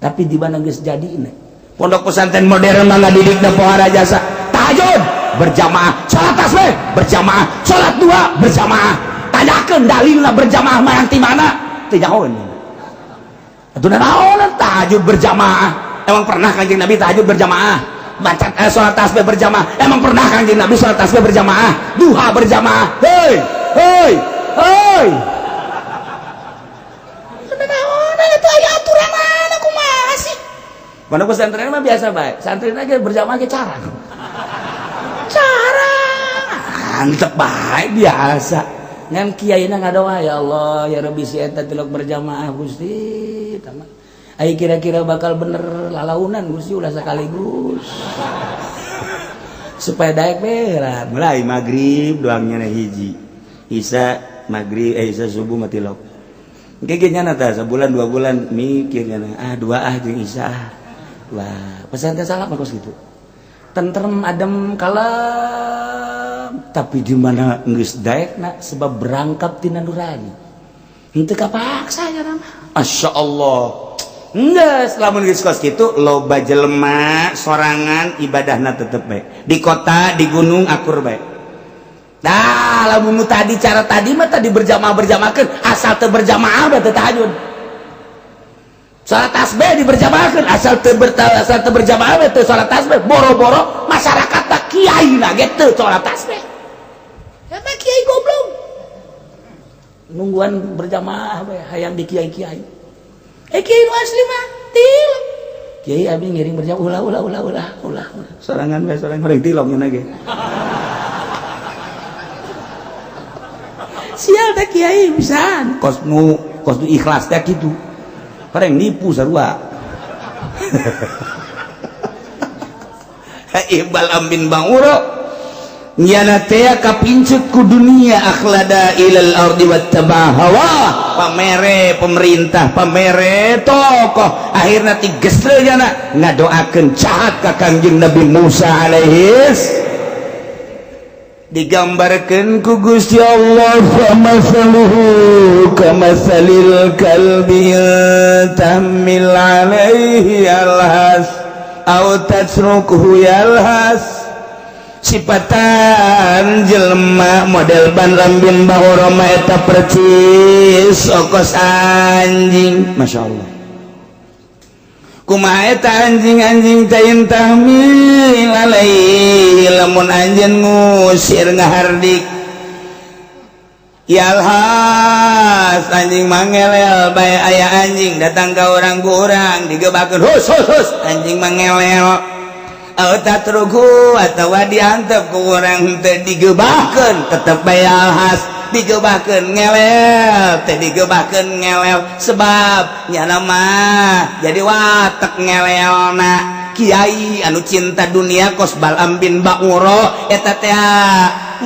tapi di mana geus jadi ini pondok pesantren modern mah ngadidikna pohara jasa tahajud berjamaah salat tasbih berjamaah salat dua berjamaah tanyakeun dalilna berjamaah mah ti mana teu nyahoeun atuh naon tahajud berjamaah emang pernah Kanjeng Nabi tahajud berjamaah baca salat tasbih berjamaah emang pernah Kanjeng Nabi salat tasbih berjamaah duha berjamaah hei hei hei naon itu aya aturan mana kumaha sih pondok pesantren mah biasa bae santri ge berjamaah ge cara cara mantep bae biasa ngan kiaina ngadoa ya Allah ya Rabbi si eta tilok berjamaah Gusti tama ai kira-kira bakal bener lalaunan Gusti ulah sekaligus supaya daek berat mulai maghrib doangnya hiji Isya maghrib Isya subuh mati lok engke nyana tah sebulan 2 bulan mikir nyana ah dua ah jeung Isya ah wah pesantren salah mah kos gitu tentrem adem kalem tapi di mana geus daekna sebab berangkat tina nurani henteu kapaksa nya mah Masya Allah geus lamun geus kos kitu loba jelema sorangan ibadahna tetep bae di kota di gunung akur bae. Nah lamun nu tadi cara tadi mah tadi berjamaah berjamaahkeun asal teu berjamaah mah teu tahajud salat tasbih diberjamaahkeun asal teu asal teu berjamaah mah teu salat tasbih boro-boro masyarakat tak kiai lah ge teu salat tasbih ya mah kiai goblok nungguan berjamaah bae hayang di kiai-kiai kiai nu asli mah tilok kiai abi ngiring berjamaah ulah ulah ulah ulah ulah sorangan bae sorangan goreng tilok nya ge. Sial teh kiai pisan. Kos nu ikhlas teh kitu. Bareng nipu sarua. Ibal bin Ba'ura nyana teh kapincut ku dunia akhlada ilal ardi wattaba hawa, pamere pemerintah, pamere tokoh, akhirna tigesle nyana ngadoakeun jahat ka Kangjeng Nabi Musa alaihis. Digambarkeun ku Gusti Allah, famasaluhu kamasalil kalbi tahmil alaihi yalhas aw tatrukuhu yalhas. Sipatan jelema model Bal'am bin Ba'ura mah eta percis okos anjing. Masya Allah, kumaha eta anjing-anjing teh? Tahmil alaihi, lamun anjeun ngusir, ngahardik, yalhas, anjing mangelel bae. Aya anjing datang ka orang, ku urang digebakeun, "Hus, hus, hus," anjing mangelel. Aw tatruku, atawa diantep ku urang teu digebakeun, tetep bae yalhas. Digebakeun ngelel, teu digebakeun ngelel, sebab nyana mah jadi watek ngelelna. Kiai anu cinta dunia kos Bal'am bin Ba'ura eta teh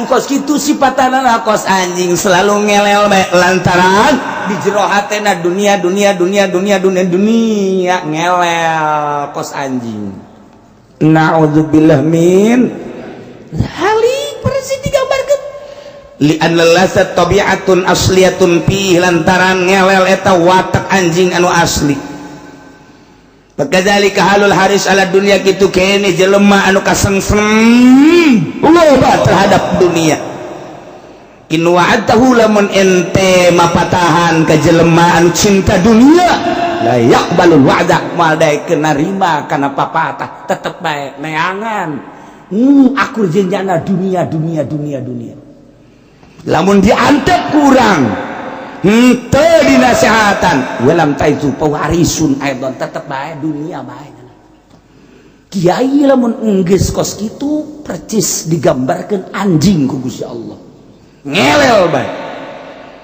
kos kitu sipatanana, kos anjing, selalu ngelel bae lantaran di jero hatena dunia, dunia, dunia, dunia, dunia, dunia, ngelel kos anjing. Na'udzubillah min halik. Persis digambarkeun, li'anna lasat tabi'atun asliyatun fi, lantaran ngelel eta watak anjing anu asli. Fakadzalika halul haris ala dunia, kitu kene jelema anu kasengsem loba terhadap dunia. In wa'adtahu, lamun ente mapatahan ka jelema anu cinta dunia, la yaqbalul wa'da, moal daek narima kana papatah, tetep bae neangan akur jeung jana dunia, dunia, dunia, dunia. Lamun diantep kurang henteu dinasehatan, walam taizu pewarisun aidon, tetep bae dunia bae. Kiai lamun enggeus kos kitu percis digambarkeun anjing ku Gusti Allah, ngelel bae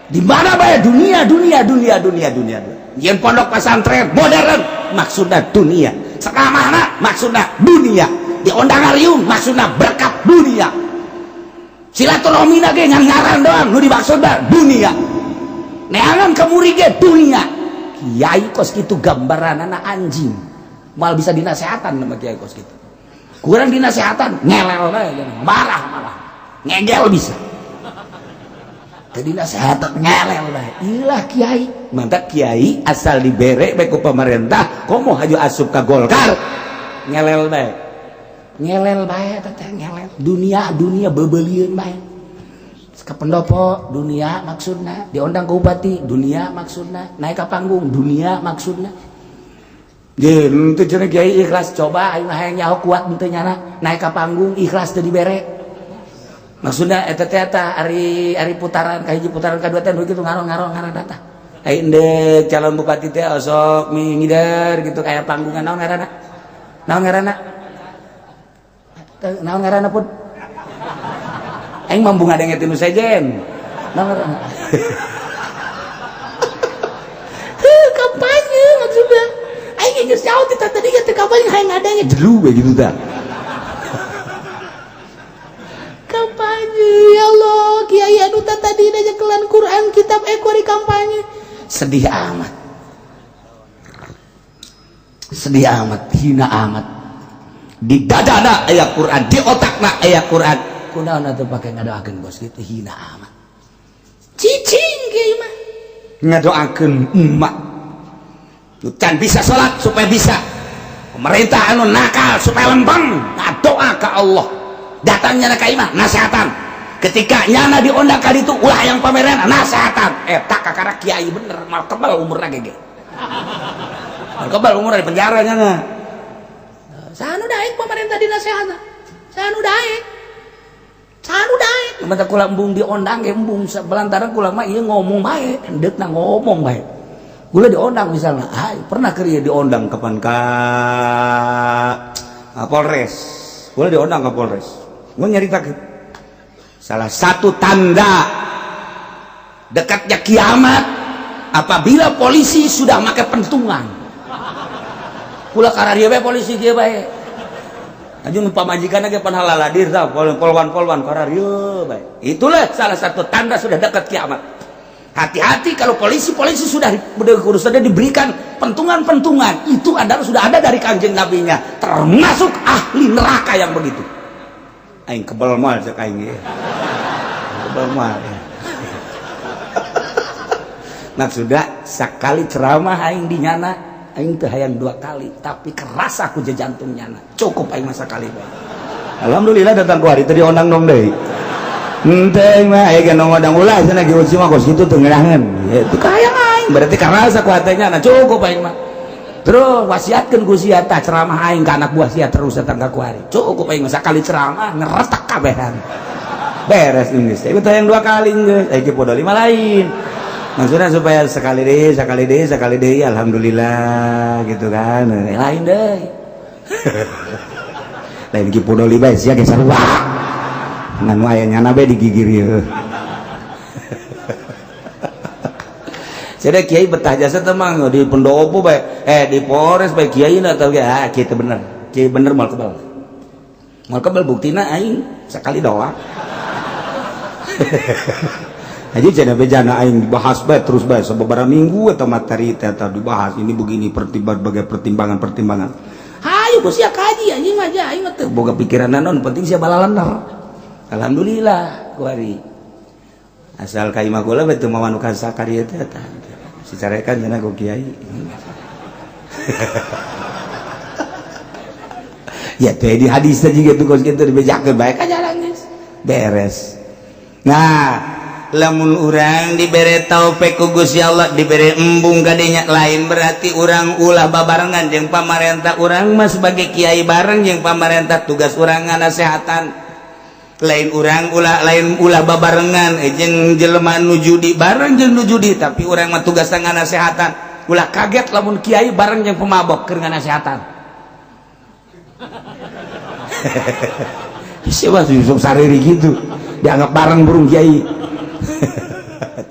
di mana bae, dunia, dunia, dunia, dunia, dunia. Yen pondok pesantren modern maksudna dunia, sekamana maksudna dunia, diondang ngariung maksudna berkat dunia, silaturahmi ge ngan ngaran doang, nu dimaksudna dunia, neangan kemuri ge dunia. Kiai kos kitu gambaran anak anjing, mal bisa dinasehatan sama kiai kos kitu. Kurang dinasehatan ngelel bae, marah, malah ngegel. Bisa tadi nasehatan ngelel bae. Ilah kiai mantap, kiai asal dibere bae ku pemerintah, komo haju asup ka Golkar, ngelel bae, ngelel bae teh, ngelel dunia, dunia bebelieun bae. Ke pendopo dunia maksudna, diundang ke bupati dunia maksudna, naik ke panggung dunia maksudna. Jeung teu cenah kiai ikhlas, coba aing hayang nyaho kuat henteu nyana naik ke panggung ikhlas teu dibere. Maksudna eta teh eta ari ari putaran kahiji, putaran kadua teh nu kitu ngaron-ngaron ngaran data. Ai endek calon bupati teh osok ngider gitu kayak panggungan, naon ngaranna? Naon ngaranna? Naon ngaranna pun? Aing mambu ngadenge tinu sejen. Naon ngaranna? Heuh, kampanye maksudnya. Aing geus jauh ti tadi teh kampanye, hayang ngadenge jelu we gitu tah. Kampanye, ya Allah, kiai anu tadi nyekelan Quran kitab ekori kampanye. Sedih amat, sedih amat, hina amat. Di dadana aya Quran, di otakna aya Quran, kunaon atuh pake ngadoakeun bos gitu? Hina amat, cicing kiai mah ngadoakeun emak can bisa salat supaya bisa, pemerintah anu nakal supaya lempeng, ngadoa ka Allah. Datangnya ka imah nasehatan, ketika nyana diundang kali itu ulah yang pameran, nasehatan eta kakara kiai bener mal kebal umurna gege, mal kebal umurna di penjara nyana. Saha nu daek pemerintah dinasehatan? Saha nu daek? Saha nu daek? Mata kula embung diondang ge embung, belantaran kula mah ieu ngomong bae, endekna ngomong bae. Kula diondang misalnya, ay, pernah keur ieu diondang kapan ka Polres. Kula diondang ke Polres. Gua nyaritakeun salah satu tanda Dekatnya kiamat apabila polisi sudah make pentungan. Kula kararieu bae polisi kieu bae. Aju nu pamajikan ge pan halaladir tah, polwan-polwan kararieu bae. Itulah salah satu tanda sudah dekat kiamat. Hati-hati kalau polisi-polisi sudah sudah diberikan pentungan-pentungan, itu adalah sudah ada dari Kanjeng Nabinya, termasuk ahli neraka yang begitu. Aing kebel mal cek aing ge. Kebel mal. Maksudnya sekali ceramah aing di nyana, aing teu hayang dua kali, tapi keras aku je jantung nyana. Cukup aing masa kali bae. Alhamdulillah datang ku hari teu diondang dong deui. Henteu mah aya ge nongodang ulah cenah ge mah kos kitu teu ngeunaheun. Itu kahayang aing berarti karasa ku hatenya na cukup aing mah. Terus wasiatkeun ku sia tah ceramah aing ka anak buah sia terus datang ka kuari. Cukup aing mah sakali ceramah ngeretak kabehan. Beres geus. Ieu teh yang dua kali geus. Aya podo lima lain. Maksudnya supaya sekali deh, sekali deh, sekali deh, alhamdulillah gitu kan. Lain deh. Lain ki podo lima sia ge sarua. Ngan aya nyana bae digigir ieu. Jadi kiai betah jasa teh mah di pendopo bae, di Polres bae kiai na tau ge, ah kiai teh bener. Kiai bener moal kebal. Moal kebal buktina aing sekali doang. Aja cenah bejana aing dibahas bae terus bae sababaraha minggu atau materi teh atau dibahas ini begini berbagai pertimbangan-pertimbangan. Hayu ku sia kaji anjing mah aing mah teu boga pikiran naon penting sia balalener. Alhamdulillah kuari. Asal ka imah kula bae teu mawa nu ka dieu teh tah. Si carekan cenah ku kiai. Ya teh di hadis teh juga tuh kos kitu dibejakeun bae ka jalan geus. Beres. Nah, lamun urang dibere taufik ku Gusti Allah, dibere embung kadenya, lain berarti urang ulah babarengan jeung pamarentah. Urang mah sebagai kiai bareng jeung pamarentah, tugas urang nganasehatan. Lain urang ulah, lain ulah babarengan jeung jelema nu judi bareng jeung nu judi, tapi urang mah tugas nganasehatan. Ulah kaget lamun kiai bareng jeung pemabok keur nganasehatan. Siapa Yusuf Sariri gitu dianggap bareng burung kiai.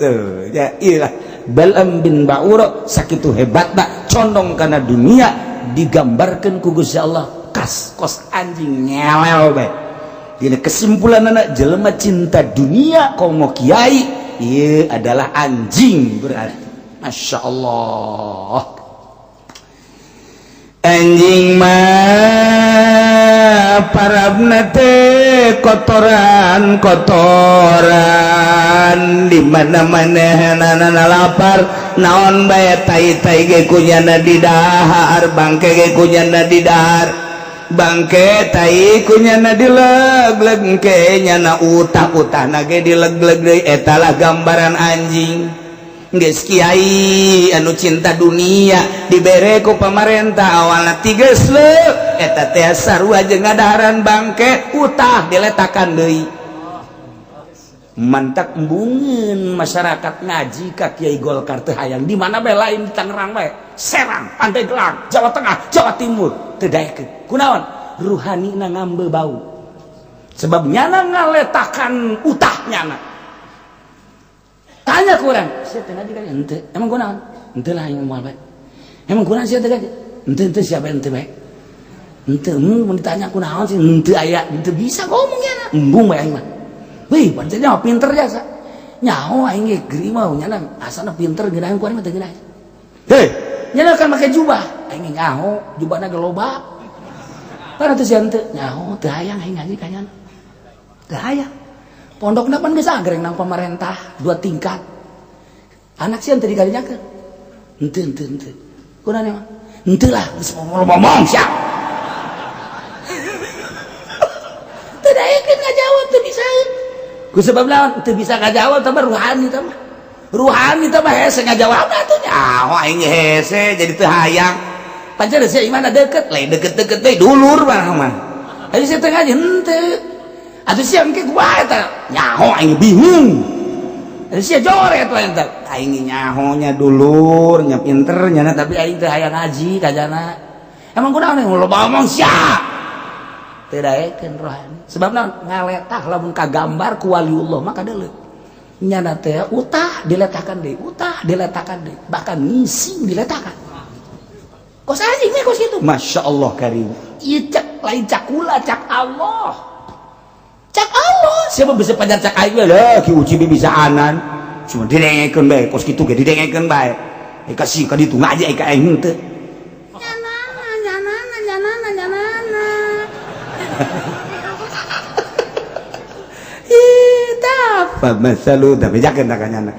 Tuh ya ilah Bal'am bin Ba'ura sakitu hebatna condong karena dunia digambarkan ku Gusti Allah kas kos anjing nyelel bae. Jadi kesimpulan anak jelema cinta dunia komo kiai ieu adalah anjing berarti. Masya Allah anjing mah parabna teh kotoran kotoran di mana-mana nana lapar naon bae tai-tai ge kunyana didahar, bangke ge kunyana didahar, bangke tai kunyana dileg-leg ke nyana utah-utahna ge dileg-leg deui. Eta lah gambaran anjing. Geus kiai anu cinta dunia dibere ku pamarentah awalna tiges leuk eta teh sarua jeung ngadaharan bangke utah diletakan deui. Mantak embungeun masyarakat ngaji ka Kiai Golkar teh hayang di mana bae lain di Tangerang bae, Serang, Pandeglang, Jawa Tengah, Jawa Timur teu daekeun. Kunaon? Ruhanina ngambe bau. Sebab nyana ngaletakan utah nyana. Tanya ku urang, sia teh ngaji ka henteu? Emang kunaon? Henteu lah aing moal bae. Emang kunaon sia teh ngaji? Henteu henteu sia bae henteu bae. Henteu mun ditanya kunaon sih henteu aya, henteu bisa ngomong nyana. Embung bae aing mah. Wih, pancen nyaho pinter jasa. Nyaho aing ge geri mah nyana asana pinter ngeunaheun ku aing mah teu ngeunaheun. Hei, nyana kan make jubah. Aing nyaho jubahna ge loba. Padahal teu sia henteu nyaho teu hayang aing ngaji ka nyana. Teu hayang. Pondokna pan geus agreng nang pamarentah dua tingkat. Anak sia teu dikarinyakeun. Henteu henteu henteu. Kunaon emang? Henteu lah geus ngomong sia. Teu daekeun ngajawab teu bisa. Ku sebab lawan teu bisa ngajawab tah ruhani tah mah. Ruhani tah mah hese ngajawab atuh nyaho aing hese jadi teu hayang. Pancen sia imana deket, lain deket-deket deui dulur mah mah. Ayo sia teu ngaji henteu. Atuh sia engke kumaha eta? Nyaho aing bingung. Atuh sia joret lain teh. Aing nyaho nya dulur, nya pinter nya tapi aing teu hayang ngaji kajana. Emang kunaon loba omong sia? Teu daekeun rohani. Sebab naon? Ngaletah lamun kagambar ku waliullah mah kadeuleu. Nyana teh utah diletakan deui, utah diletakan deui, bahkan ngising diletakan. Kos anjing nih kos gitu. Masya Allah karim. Ieu cak lain cak kula, cak Allah. Cak Allah. Siapa bisa pajar cak aing lah, Ki Uci bisa anan. Cuma didengekeun bae kos kitu ge didengekeun bae. Eh, kasih ka ditu ngaji ka aing henteu. Nyanana nyanana nyanana nyanana. Ih, famatsalu tapi jakeun tak nyana.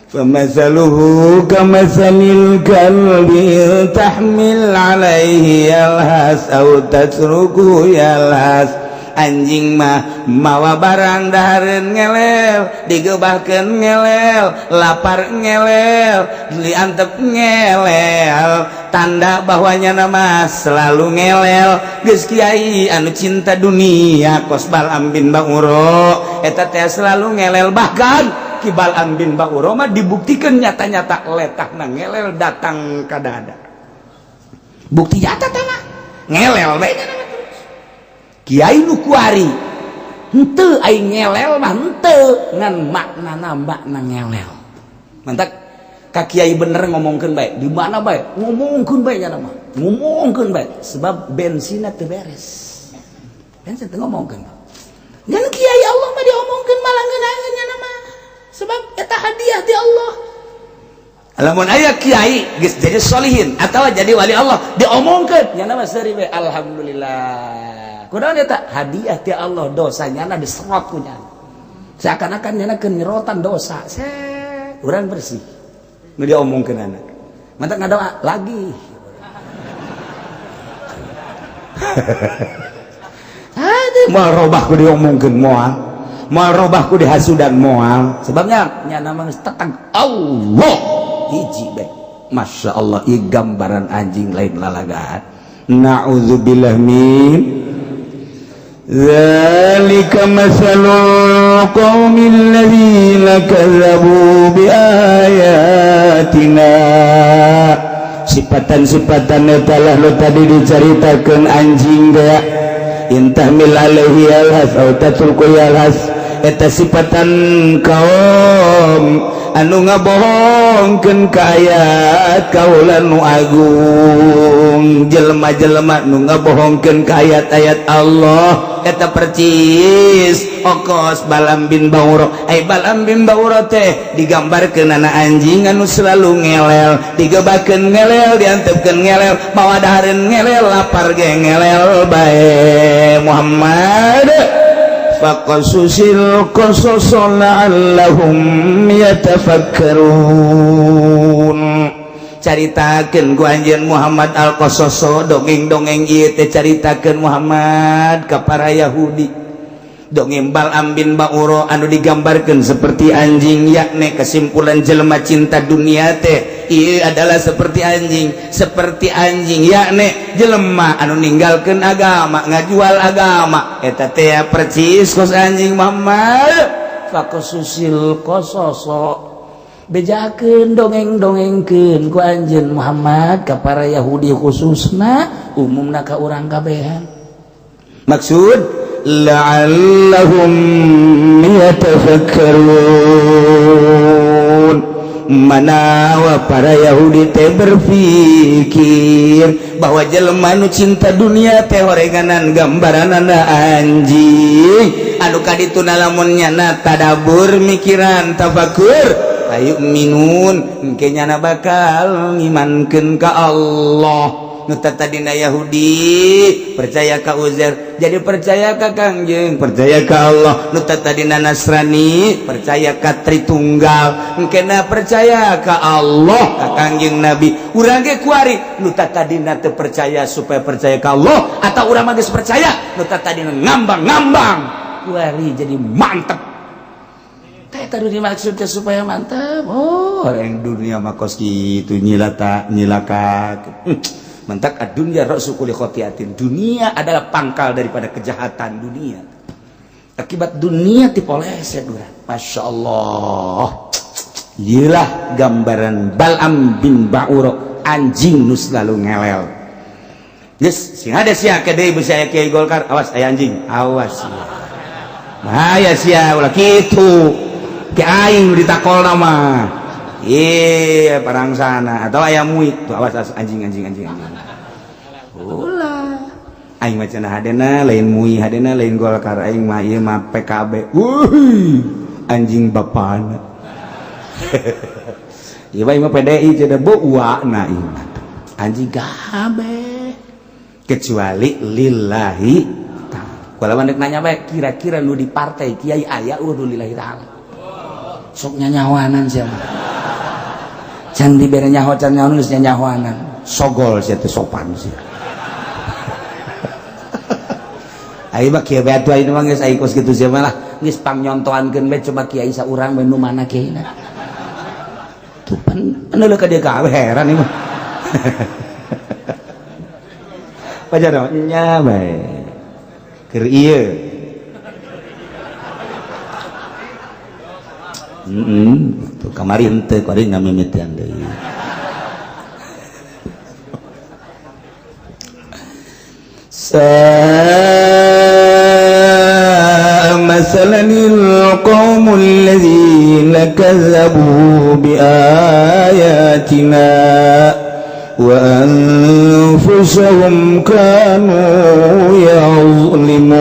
Famatsaluhu kamatsalil kalbi tahmil alaihi yalhas aw tatruku yalhas. Anjing mah mawa barang dahareun ngelel, digebahkeun ngelel, lapar ngelel, diantep ngelel, tanda bahwanya nama selalu ngelel. Geus kiai anu cinta dunia kos Bal'am bin Ba'ura eta teh selalu ngelel, bahkan Ki Bal'am bin Ba'ura mah dibuktikan nyata-nyata letakna ngelel datang ka dada. Bukti nyata teh mah ngelel bae nya. Kiai nu kuari henteu aing ngelel mah henteu, ngan maknana makna ngelel. Mantak ka kiai bener ngomongkeun bae, di mana bae ngomongkeun bae nya mah. Ngomongkeun bae sebab bensinna teu beres. Bensin teu ngomongkeun. Ngan kiai Allah mah diomongkeun malah ngeunaheun nya mah. Sebab eta hadiah ti Allah. Lamun aya kiai geus jadi solihin atawa jadi wali Allah diomongkeun nya mah seuri we alhamdulillah. Kunaon eta hadiah ti Allah, dosanya na diserot ku nyana. Seakan-akan nyana keur nyerotan dosa. Set, urang bersih. Nu diomongkeun anak. Mantak ngadoa lagi. Aduh, moal robah ku diomongkeun moal. Moal robah ku dihasudan moal. Sebabnya nyana mah geus tetang Allah hiji bae. Masya Allah, ieu gambaran anjing lain lalagaan. Na'udzubillah min Zalika masalul qaumil ladzina kazzabu biayatina. Sifatan-sifatan eta lah nu tadi dicaritakeun anjing gaya intahmil alaihi yalhas aw tatruku yalhas, eta sifatan kaum anu ngabohongkeun ka ayat kaula nu agung, jelema-jelema nu ngabohongkeun ka ayat-ayat Allah eta percis okos Bal'am bin Ba'ura. Ai Bal'am bin Ba'ura teh digambarkeun anak anjing anu selalu ngelel, digebakeun ngelel, diantepkeun ngelel, mawa dahareun ngelel, lapar ge ngelel bae. Muhammad, faqasusil qasas la'allahum yatafakkarun. Caritakeun ku anjeun Muhammad al-Qasaso, dongeng-dongeng ieu teh caritakeun Muhammad ka para Yahudi. Dongeng Bal'am bin Ba'ura anu digambarkeun seperti anjing, yakni kesimpulan jelema cinta dunia teh ieu adalah seperti anjing, seperti anjing yakni jelema anu ninggalkeun agama, ngajual agama eta teh percis kos anjing. Muhammad, faqasusil qasaso, bejakeun dongeng-dongengkeun ku anjeun Muhammad ka para Yahudi khususna, umumna ka urang kabehan, maksud la'allahum yatafakkarun. Manawa para Yahudi teh berpikir bahwa jelema nu cinta dunia teh horenganan gambaranana anjing anu kaditu, lamun nyana tadabur mikiran tafakur ayu minun engke nyana bakal ngimankeun ka Allah. Nu tadina Yahudi percaya ka Uzair jadi percaya ka Kangjeng, percaya ka Allah. Nu tadina Nasrani percaya ka Tritunggal engkena percaya ka Allah, ka Kangjeng Nabi. Urang ge kuari nu tadina teu percaya supaya percaya ka Allah, atau urang mah geus percaya, nu tadina ngambang-ngambang kuari jadi mantep teh tadi dimaksudnya supaya mantep. Oh, orang dunia mah kos kitu nyilata nyilaka. Mentak dunia ra'su kulli khotiatin. Dunia adalah pangkal daripada kejahatan dunia. Akibat dunia dipoleset urang. Masya Allah. Iyalah gambaran Bal'am bin Ba'ura, anjing nu selalu ngelel. Yes, sing ada sia ke deui bisa aya kiai Golkar, awas aya anjing, awas. Bahaya sia ulah kitu. Ki aing nu ditakolna mah. Iya, parang sana atau ayam muik tuh, awas, awas, anjing, anjing, anjing, anjing. Ulah. Aing mah cenah hadena lain MUI, hadena lain Golkar, aing mah ieu mah PKB. Wuih, anjing bapana. Ieu mah PDI cenah bu uakna ieu mah. Anjing kabeh. Kecuali lillahi ta'ala. Kalau mandek nanya bae, kira-kira nu di partai kiai aya euweuh nu lillahi ta'ala? Sok nyanyawanan sia mah. Can dibere nyaho, can nyaho, geus nyanyawanan. Sogol sia teh, sopan sia. Ayo mah kieu bae atuh, ayeuna mah geus aya kos kitu sia mah lah. Geus pangnyontoankeun bae, coba kiai saurang bae nu mana kiaina. Tuh pan anu ka dia kabeh, heran ieu mah. Pajar nya bae. Keur ieu. Tuh kamari henteu, kuari ngamimitian deui. ساء مثلا القوم الذين كذبوا بآياتنا وأنفسهم كانوا يظلمون.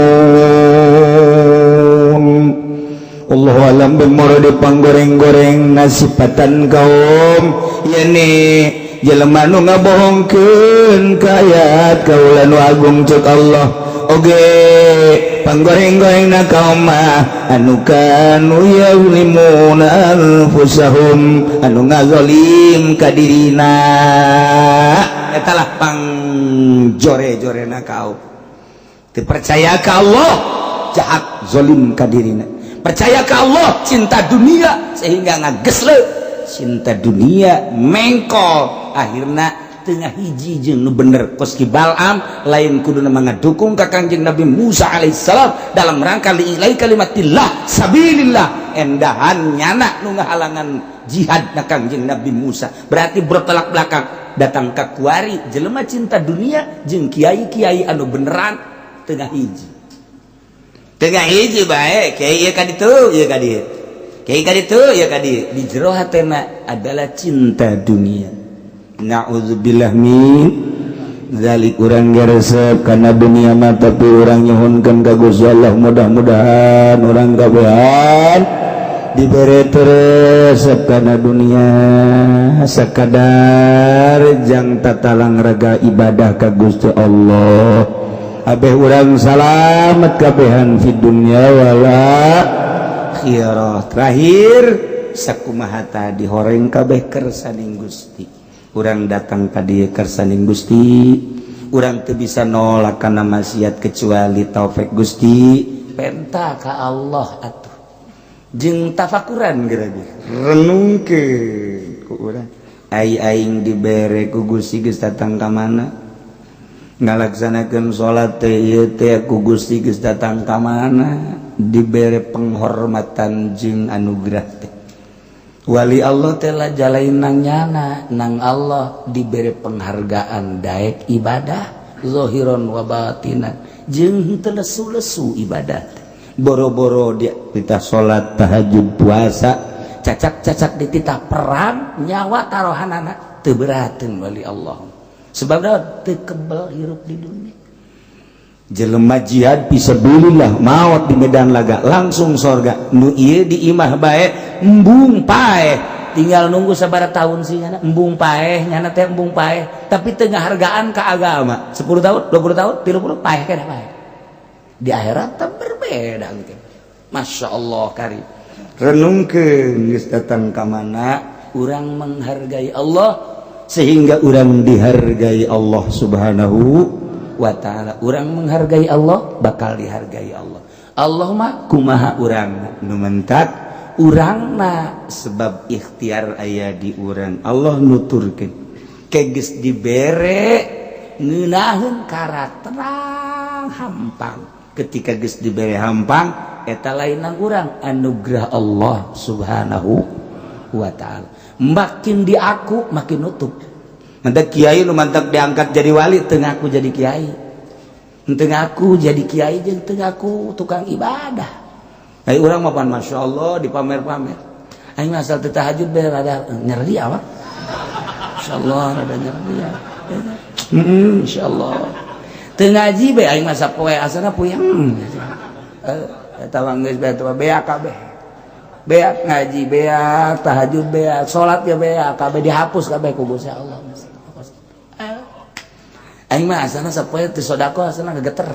Allahu a'lam bimurad. Panggoreng-goreng nasipatan kaum yani jelema nu ngabohongkeun ka ayat kaula nu agung. Cek Allah oge, panggoreng-goreng na kaum mah anu kanu yazlimuna anfusahum, anu ngazolim ka dirina. Eta lah pang jore-jorena kaum teu percaya ka Allah, jahat, zolim ka dirina. Percaya ka Allah, cinta dunia sehingga ngagesle cinta dunia, mengkol, akhirna tengah hiji jeung nu bener. Kos ki Balam lain kuduna ngadukung ka Kangjeng Nabi Musa alaihissalam dalam rangka li'ilai kalimatillah sabilillah, endahan nyana nu ngahalangan jihad na Kangjeng Nabi Musa. Berarti bertolak belakang. Datang ka kuari jelema cinta dunia jeung kiai-kiai anu beneran tengah hiji, tengah hiji bae. Kiai ieu ka ditu, ieu ka dieu, kiai ka ditu, ieu ka dieu. Di jero hatena adalah cinta dunia. Na'udzubillah min dzalik. Urang geresep kana dunia mah, tapi urang nyuhunkeun ka Gusti Allah, mudah-mudahan urang kabehan dibere resep kana dunia sakadar jang tatalang raga ibadah ka Gusti Allah. Abeh urang salamet kabehan di dunya wal akhirah. Terakhir, sakumaha tadi, horeng kabeh kersaning Gusti. Urang datang ka dieu kersaning Gusti, urang teu bisa nolak kana maksiat kecuali taufik Gusti. Penta ka Allah atuh jeung tafakuran, geura renungkeun ku urang. Ai aing dibere ku Gusti geus datang ka mana, ngalaksanakeun salat teh ieu teh ku Gusti geus datang ka mana, dibere penghormatan jeung anugerah teh. Wali Allah teh lah jalain nang nyana nang Allah, dibere penghargaan daek ibadah zahiron wa batinan jeung teu lesu-lesu ibadah teh. Boro-boro dia kita salat tahajud, puasa, cacak-cacak dititah perang, nyawa taruhanana teu berateun wali Allah, sebab teu kebel hirup di dunia. Jelema jihad fisabilillah, maot di medan laga, langsung sorga. Nu ieu di imah bae, embung paeh, tinggal nunggu sabaraha tahun sih nyana embung paeh. Nyana teh embung paeh, tapi teu ngahargaan ka agama. 10 tahun, 20 tahun, 30, paeh keneh, paeh. Di akhirat teh berbeda gitu. Masya Allah kari. Renungkeun geus datang ka mana. Urang menghargai Allah sehingga urang dihargai Allah Subhanahu wa ta'ala. Urang menghargai Allah, bakal dihargai Allah. Allah mah kumaha urang nu mentak urangna, sebab ikhtiar aya di urang. Allah nuturkeun ke geus dibere ngeunaheun karakterang hampang. Ketika geus dibere hampang, eta lain nang urang, anugerah Allah Subhanahu wa ta'ala. Makin diaku makin nutup. Mantak kiai nu mantak diangkat jadi wali teu ngaku jadi kiai, teu ngaku jadi kiai jeung teu ngaku tukang ibadah. Ayo urang mah pan, Masya Allah, dipamer-pamer. Aing mah asal teu tahajud bae rada nyeri awak. Insyaallah rada nyeri ya. Insyaallah. Teu ngaji bae aing mah sapoe asana puyeng. Eta mah geus bae, eta beak kabeh. Beak ngaji, beak tahajud, beak salat ya, beak kabeh, dihapus kabeh ku Gusti Allah. Aing mah asana sapoe teu sedekah asana gegeter.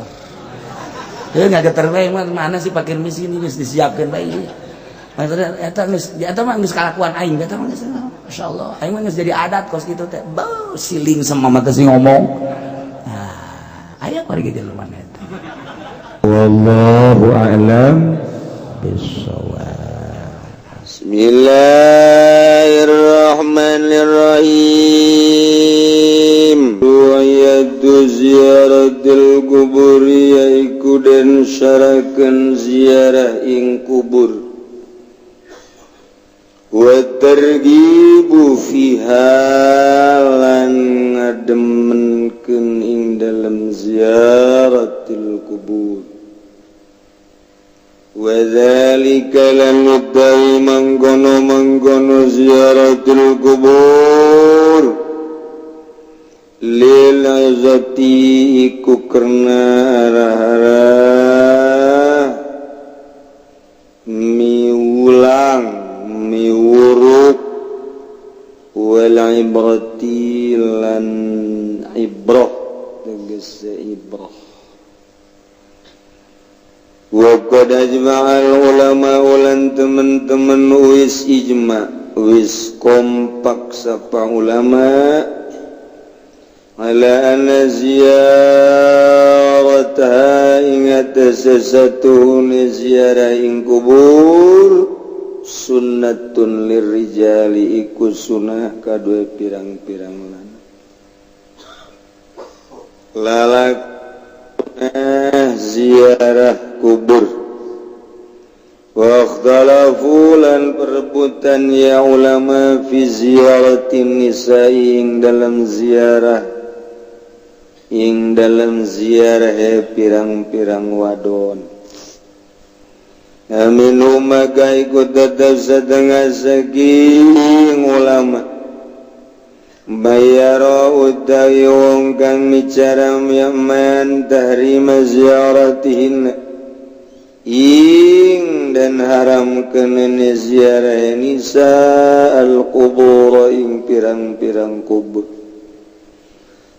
Heuh, ngageter bae mah mana sih fakir miskin geus disiapkeun bae. Maksudnya eta geus, eta mah geus kalakuan aing, eta mah geus masyaallah. Aing mah geus jadi adat kos kitu teh. Beuh, siling sama mata sih ngomong. Nah, aya warga jelema eta. Wallahu a'lam bissawab. Bismillahirrahmanirrahim. Ayatu ziaratil kubur, yaiku den syarakeun ziarah ing kubur, wa targibu fiha lan ngademenkeun ing dalem ziaratil kubur, wa dzalika lan utawi mangkono-mangkono ziaratil kubur lil azati iku karena arah-arah miulang miwuruk, wal ibrati lan ibrah, tegese ibrah. Wa qad ajma'al ulama ulan teman-teman wis ijma, wis kompak sapa ulama, ala anna ziyarataha ingat sesatu ziarah ing kubur sunnatun lirrijali iku sunnah kadue pirang-pirang lan lalak ziarah kubur. Wa ikhtalafu lan perebutan ya ulama fi ziyaratin nisa'i ing dalam ziarah pirang-pirang wadon. Amin maka ikut tetap setengah saking ulama bayaro utawi wong kang micara yaman tahrima ziaratihin ing dan haram kenene ziarah nisa al-qubur ing pirang-pirang kubur.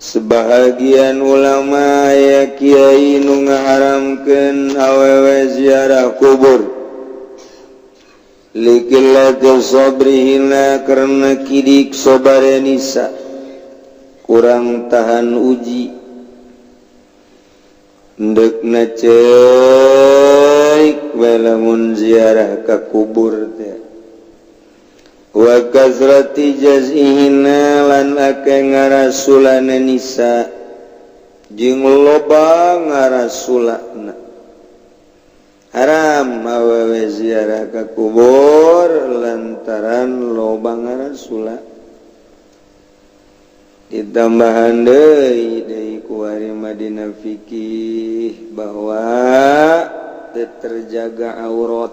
Sebahagian ulama ya kiai nu ngaharamkeun awewe ziarah kubur liqillati sabrihina karena kidik sobare nisa, kurang tahan uji, ndekna ceuk we lamun ziarah ka kubur teh, wa kazrati jazihina lan akeh ngarasulana nisa jeung loba ngarasulana. Haram awewe ziarah ka kubur lantaran loba ngarasula. Ditambahan deui deui ku Madinah fikih bahwa terjaga aurat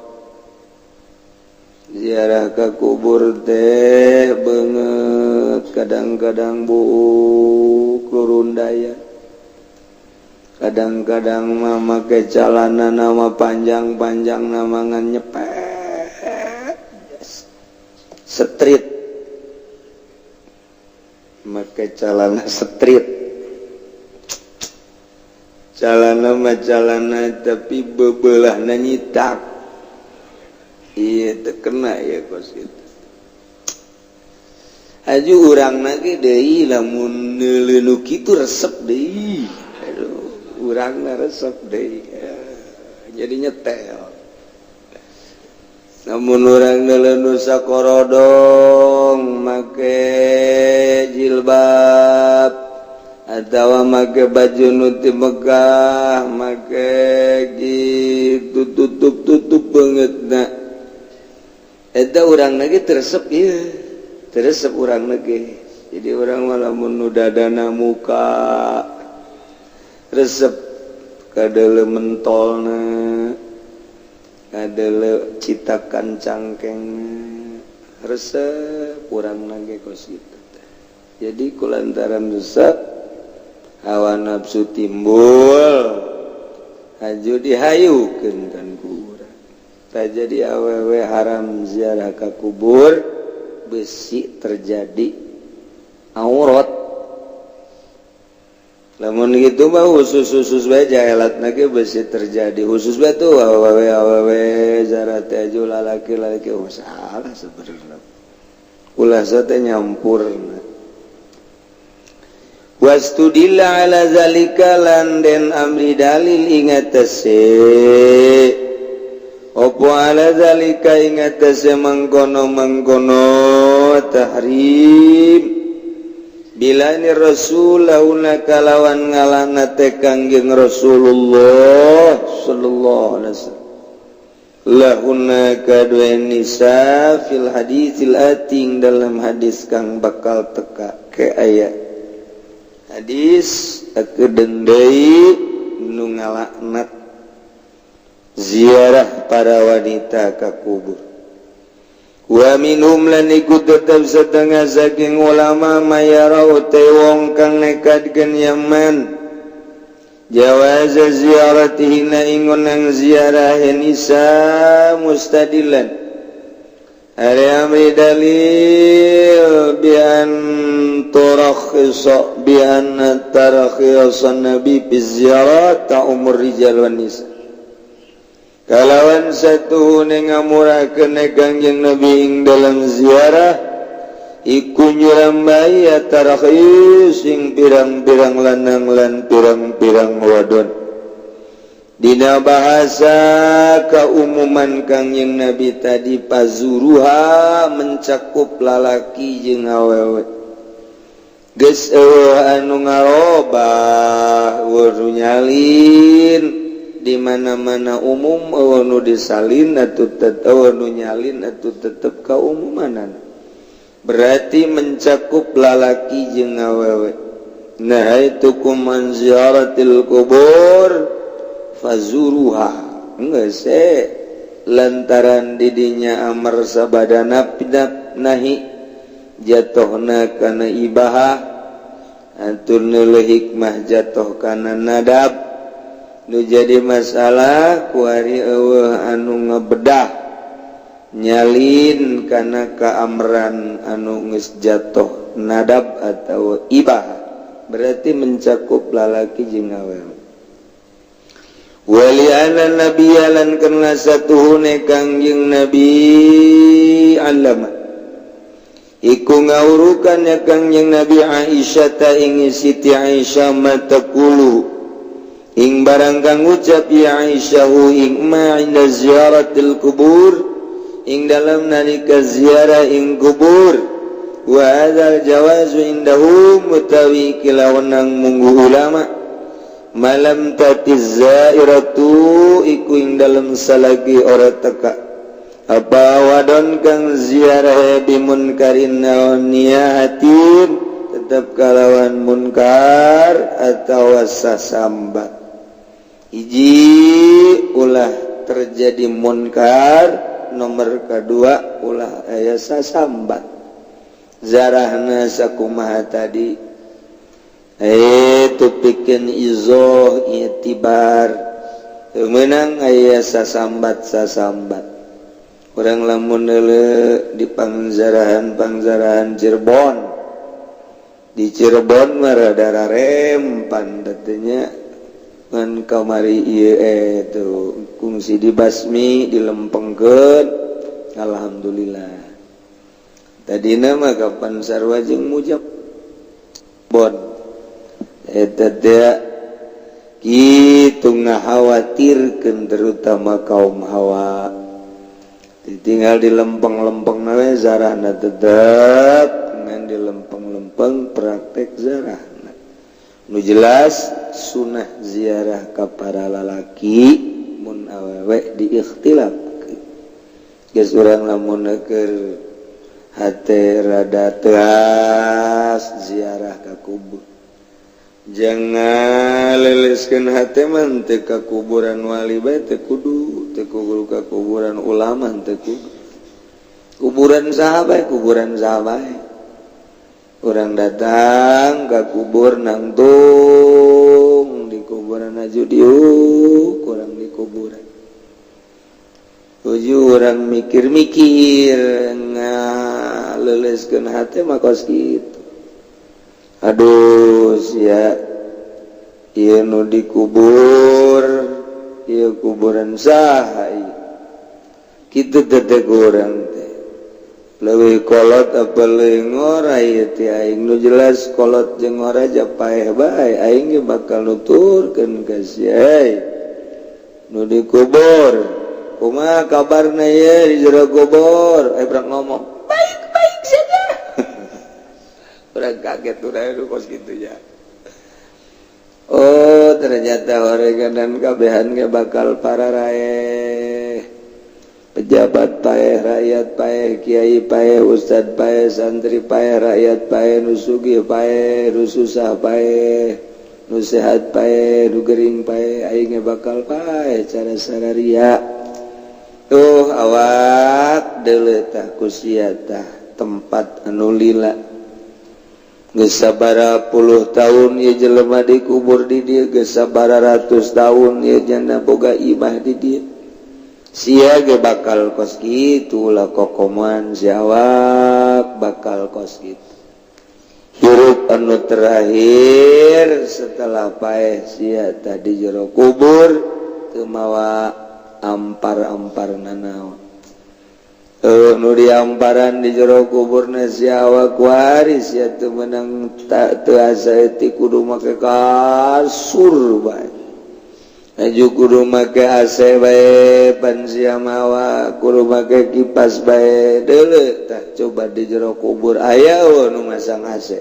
ziarah ke kubur teh banget, kadang-kadang buuk lurundaya, kadang-kadang mah make calana nama panjang-panjang, nama ngan nyepet street, make calana street, calana mah calana tapi bebelah nyitak. Iya, terkena ya kos itu. Aju urang lagi deui lamun neuleuh kitu resep deui. Aduh, urangna resep deui. Jadi nyetel. Namun urang neuleuh sakorodong make jilbab atawa make baju nu ti Mekah, make gitu tutup-tutup banget na. Eta urang lagi teresep, iya, teresep urang lagi. Jadi urang lamun nu dadana muka resep kadele mentolna. Ngadeuleu citakan cangkeng, resep urang lagi kos gitu. Jadi kulantaran resep, hawa nafsu timbul, haju dihayukeun kan ku urang. Tak jadi awewe haram ziarah ka kubur, besi terjadi aurat. Lamun gitu mah khusus khusus bae jahelat lagi, besi terjadi khusus bae tuh awewe awewe ziarah teh, lalaki lalaki. Oh, salah sebenarnya, ulah teh nyampur. Wastudilla ala zalika, lan den amri dalil ingatase opo, ala zalika ingatase mangkono mangkono tahrim, bila'ni Rasul lahunna kalawan ngalaknat Kangjeng Rasulullah sallallahu alaihi wasallam lahunna kadue nisa, fil haditsil ati ing dalam hadis kang bakal teka ke aya hadis kedeung deui nu ngalaknat ziarah para wanita ka kubur. Wa minhum, lan iku tetep setengah saking ulama, man yara te wong kang nekadkeun yaman jawaz ziyaratihinna ing nang ziarah nisa, mustadillan ari amri dalil bi an tarakhis nabi bi ziyarat ta'ummur rijal wan nisa, kalawan satu ngamurahkeun Kangjeng Nabi ing dalam ziarah iku nyurambai tarakhis ing pirang-pirang lanang lan pirang-pirang wadon. Dina bahasa keumuman Kangjeng Nabi tadi fazuruha mencakup lalaki jeung awewe. Geus anu ngarobah, euweuh nyalin di mana-mana umum, euweuh nu disalin atuh tetep, nu nyalin atuh tetep keumumanan, berarti mencakup lalaki jeung awewe. Nahaitukum an ziyaratil kubur fazuruha, geus lantaran didinya amar sabadana nahi jatuhna kana ibahah, atur hikmah jatuh kana nadab. Nu jadi masalah kuari euweuh anu ngebedah nyalin kana kaamran anu geus jatuh nadab atau ibah, berarti mencakup lalaki jeung awewe. Wali anna nabiyya, lan karena satuhune Kangjeng Nabi, allama iku ngawurukan ya Kangjeng Nabi Aisyah ta ing Siti Aisyah, ma taqulu ing barang kang ngucap ya Aisyah ing ma inda ziyaratil kubur ing dalam nalika ziarah ing kubur. Wa hadzal jawazu indahum, utawi kilawenang munggu ulama, malam tatiz zairatu iku ing dalam salagi ora teka apa wadon kang ziarah bimunkarin naon niyahatin, tetap kalawan munkar atau sasambat. Hiji, ulah terjadi munkar, nomor kedua ulah aya sasambat. Zarahna sakumaha tadi eh tupikeun izoh itibar, teu meunang aya sasambat sasambat. Urang lamun di pangzarahan pangzarahan Cirebon, di Cirebon mah rada rempan datanya ngan kamari ieu tuh kungsi dibasmi, dilempengkeun, alhamdulillah. Tadina mah kapan sarua jeung mujab bon eta teh kitu, ngakhawatirkeun terutama kaum hawa. Ditinggal di lempeng-lempeng we zarahna, tetep ngan di lempeng-lempeng praktek zarah. Nu jelas sunnah ziarah ka para lalaki, mun awewe diikhtilaf. Geus urang lamun keur hate rada teas ziarah ka kubur, jangan leleskeun hate mah teu ka kuburan wali bae, teu kudu. Teu kudu ka kuburan ulama, teu kudu. Kuburan saha bae, kuburan saha bae. Urang datang ke kubur, nangtung di kuburan aju diuk kurang di kuburan. Tuju urang mikir-mikir, ngaleuleuskeun hate mah kos kitu. Aduh sia, ieu nu dikubur ieu kuburan saha ieu? Kitu teh urang teh. Leuwih kolot apa leuwih ngora ieu teh aing? Nu jelas kolot jeung ngora ja paeh bae. Aing ge bakal nuturkeun ka sia, nu dikubur, kumaha kabarna ieu di jero kubur? Eh, urang ngomong baik-baik saja. Urang kaget udah kos kitu ya. Oh, ternyata orang dan kabehan ge bakal para raeh. Pejabat paeh, rakyat paeh, kiai paeh, ustad paeh, santri paeh, rakyat paeh, nu sugih paeh, nu susah paeh, nu sehat paeh, nu gering paeh, aing ge bakal paeh cara sararia. Tuh awak deuleu tah ku sia tah tempat anu lila. Geus sabaraha puluh tahun ieu jelema dikubur di dieu, geus sabaraha ratus tahun ieu janda boga imah di dieu. Sia ge bakal kos kitu lah, kokoman si awak bakal kos kitu. Hirup anu terakhir setelah paeh sia tadi jero kubur teu mawa ampar-ampar nanaon. Nu diamparan di jero kuburna si awak waris ya teu meunang, tak teu asa ti kudu make kasur bae. Aju kudu make AC bae, pan sia mawa kudu make kipas bae. Deuleu tah, coba di jero kubur aya nu masang AC?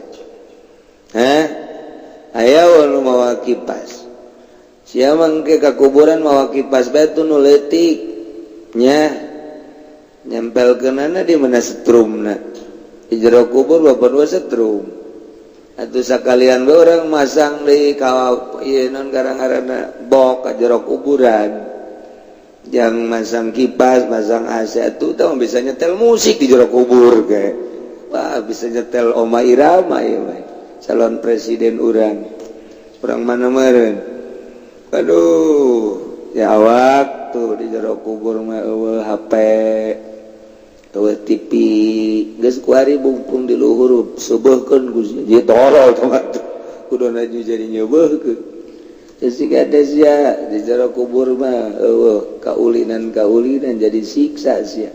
Hah? Aya nu mawa kipas? Sia mangke ka kuburan mawa kipas bae tuh nu leutik nya, nyempelkeunana di mana setrumna? Di jero kubur bapak dua setrum atau sekalian bae orang masang di kawa ieu non garang-garana bok ka jero kuburan yang masang kipas, masang AC tuh tahu bisa nyetel musik di jero kubur kayak wah, bisa nyetel Oma Irama ya bae, calon presiden urang, urang mana meureun. Aduh ya, awak tuh di jero kubur mah euweuh HP, euweuh TV. Geus kuari bungkung di luhur seubeurkeun ku sia. Jadi tolol tuh kudu naju jadi nyeubeurkeun. Jika ada sia di jero kubur mah euweuh kaulinan kaulinan, jadi siksa sia.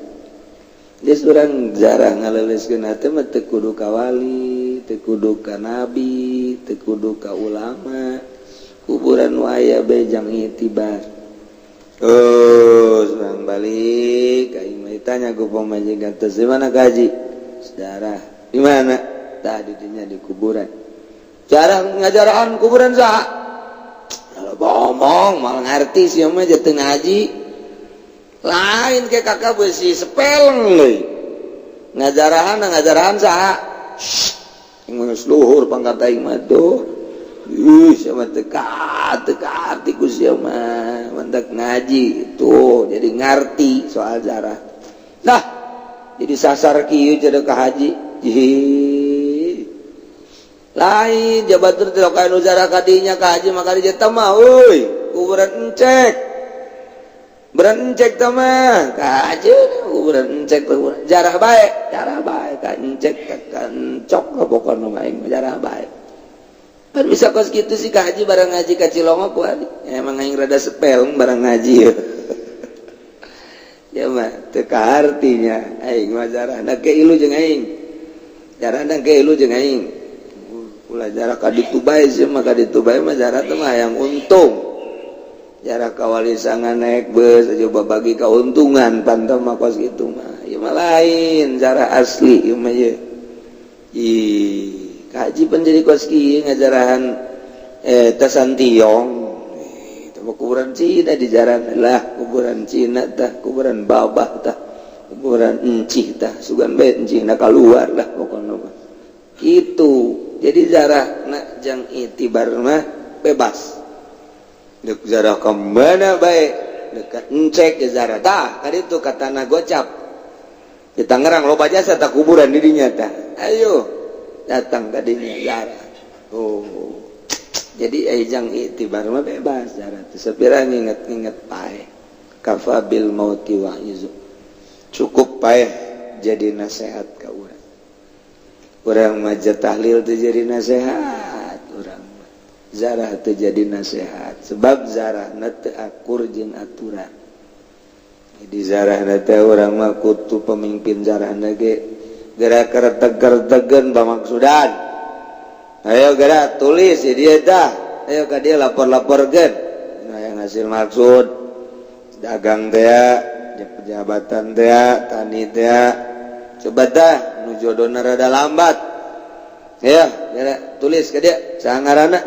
Geus urang jarah ngaleuleuskeun hate mah teu kudu ka wali, teu kudu ka nabi, teu kudu ka ulama. Kuburan nu aya bae jang itibar. Oh, urang balik aing mah ditanya ku pamajikan, "Teh, di mana kaji?" "Sejarah." "Di mana?" "Tadi dinya di kuburan." Cara ngajaraan kuburan saha? Kalau ngomong malah ngerti sih mah teu ngaji. Lain ke kakak besi sepeleng deui. Ngajarahan, ngajarahan saha? Geus luhur pangkat aing mah tuh. Ih, sia mah teu teu kaarti ku sia mah, mantak ngaji tuh jadi ngarti soal jarah. Nah, jadi sasar kieu jadi ka haji. Ih. Lain jabatur teh ka nu jarah kadinya ka haji maka dia mah euy, kuburan encek. Kuburan encek teh mah ka haji kuburan encek, kuburan jarah bae, jarah bae ka encek ka encok pokona mah aing jarah bae. Kan bisa kos gitu sih ka haji barang ngaji ka Cilongok ku adi. Emang aing rada sepel barang ngaji ya. Ya mah teu kaartinya aing mah jarahna ke ilu jeung aing. Jarahna ke ilu jeung aing. Ulah jarah ka ditu bae sih mah, ka ditu bae mah jarah teh mah hayang untung. Jarah ka Walisangan naik bus aja bagi keuntungan pantau mah kos gitu mah. Ieu mah lain jarah asli ieu mah ye. Ih, kaji pan jadi kos kieu ngajarahan tasantiong. Itu mah kuburan Cina di jalan lah, kuburan Cina tah, kuburan babah tah, kuburan encih tah, sugan bae encih na keluar lah pokoknya mah. Gitu. Jadi jarah nak jang itibar mah bebas. Dek jarah ke mana bae. Dekat encek ke zarah tah ka ditu ka Tanah Gocap di Tangerang, loba jasa tak kuburan di dinya tah. Ayo datang ka dinya zarah. Oh, jadi jang iktibar mah bebas zarah teh, sapira nginget-nginget paeh. Kafa bil mauti wa'izu, cukup paeh jadi nasehat ka urang. Urang maca tahlil teh jadi nasehat, urang zarah teh jadi nasehat, sebab zarah teu akur jeung aturan. Jadi zarah teh urang mah kutu pemimpin zarah ge gerak kerteg-kertegen bamaksudan. Ayo gerak tulis ya dia dah, ayo ka dia lapor-laporkeun. Nah, yang hasil maksud dagang teh, jabatan teh, tani teh, coba dah nu jodona rada lambat ya, gerak tulis ke dia. Saha ngaranna?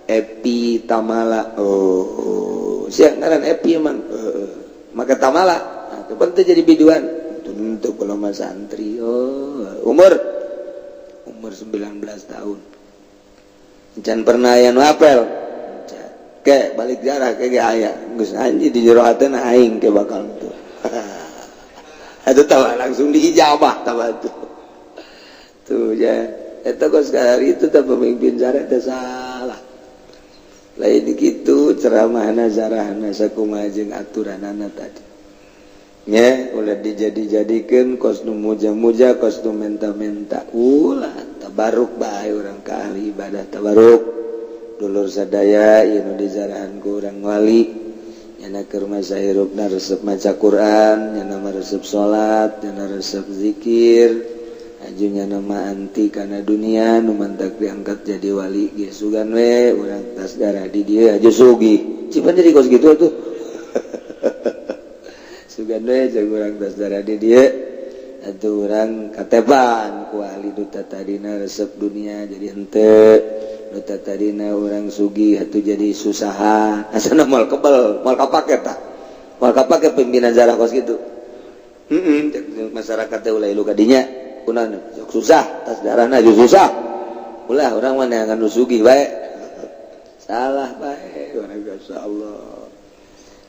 Epi Tamala. Oh, siap ngaran Epi emang maka Tamala. Nah, kapan teh jadi biduan? Tentu kalau mah santri. Oh, umur umur 19 tahun. Can pernah aya nu apel ke balik jarah ke ge aya geus anjing di jero hatena aing ke bakal tuh. Itu tahu langsung diijabah tahu tuh tuh ya. Eta kos sekali itu teh pemimpin zarah teh salah lain gitu ceramahna, zarahna sakumaha jeung aturanana tadi nya. Ulah dijadi-jadikeun kos nu muja-muja, kos nu menta-menta, ulah. Tabaruk bae urang ka ahli ibadah, tabaruk dulur sadaya ieu nu dizarahan ku urang wali. Nyana keur masa hirupna resep maca Quran, nyana mah resep salat, nyana resep zikir, aju nyana mah anti kana dunia. Nu mantak diangkat jadi wali ge sugan we urang tas darah di dieu aju sugih. Cipan jadi kos gitu atuh. Sugan we jeung urang tas darah di dieu atuh, urang kateban ku ahli duta tadina resep dunia jadi henteu, nu tadina urang sugih atuh jadi susahan. Asana moal kebel, moal kapake tah, moal kapake pimpinan zarah kos kitu. Heeh, masyarakat teh ulah ilu ka dinya. Kunaon sok susah tas darahna aju susah? Ulah, urang mah neangan nu sugih bae. Salah bae urang. Allah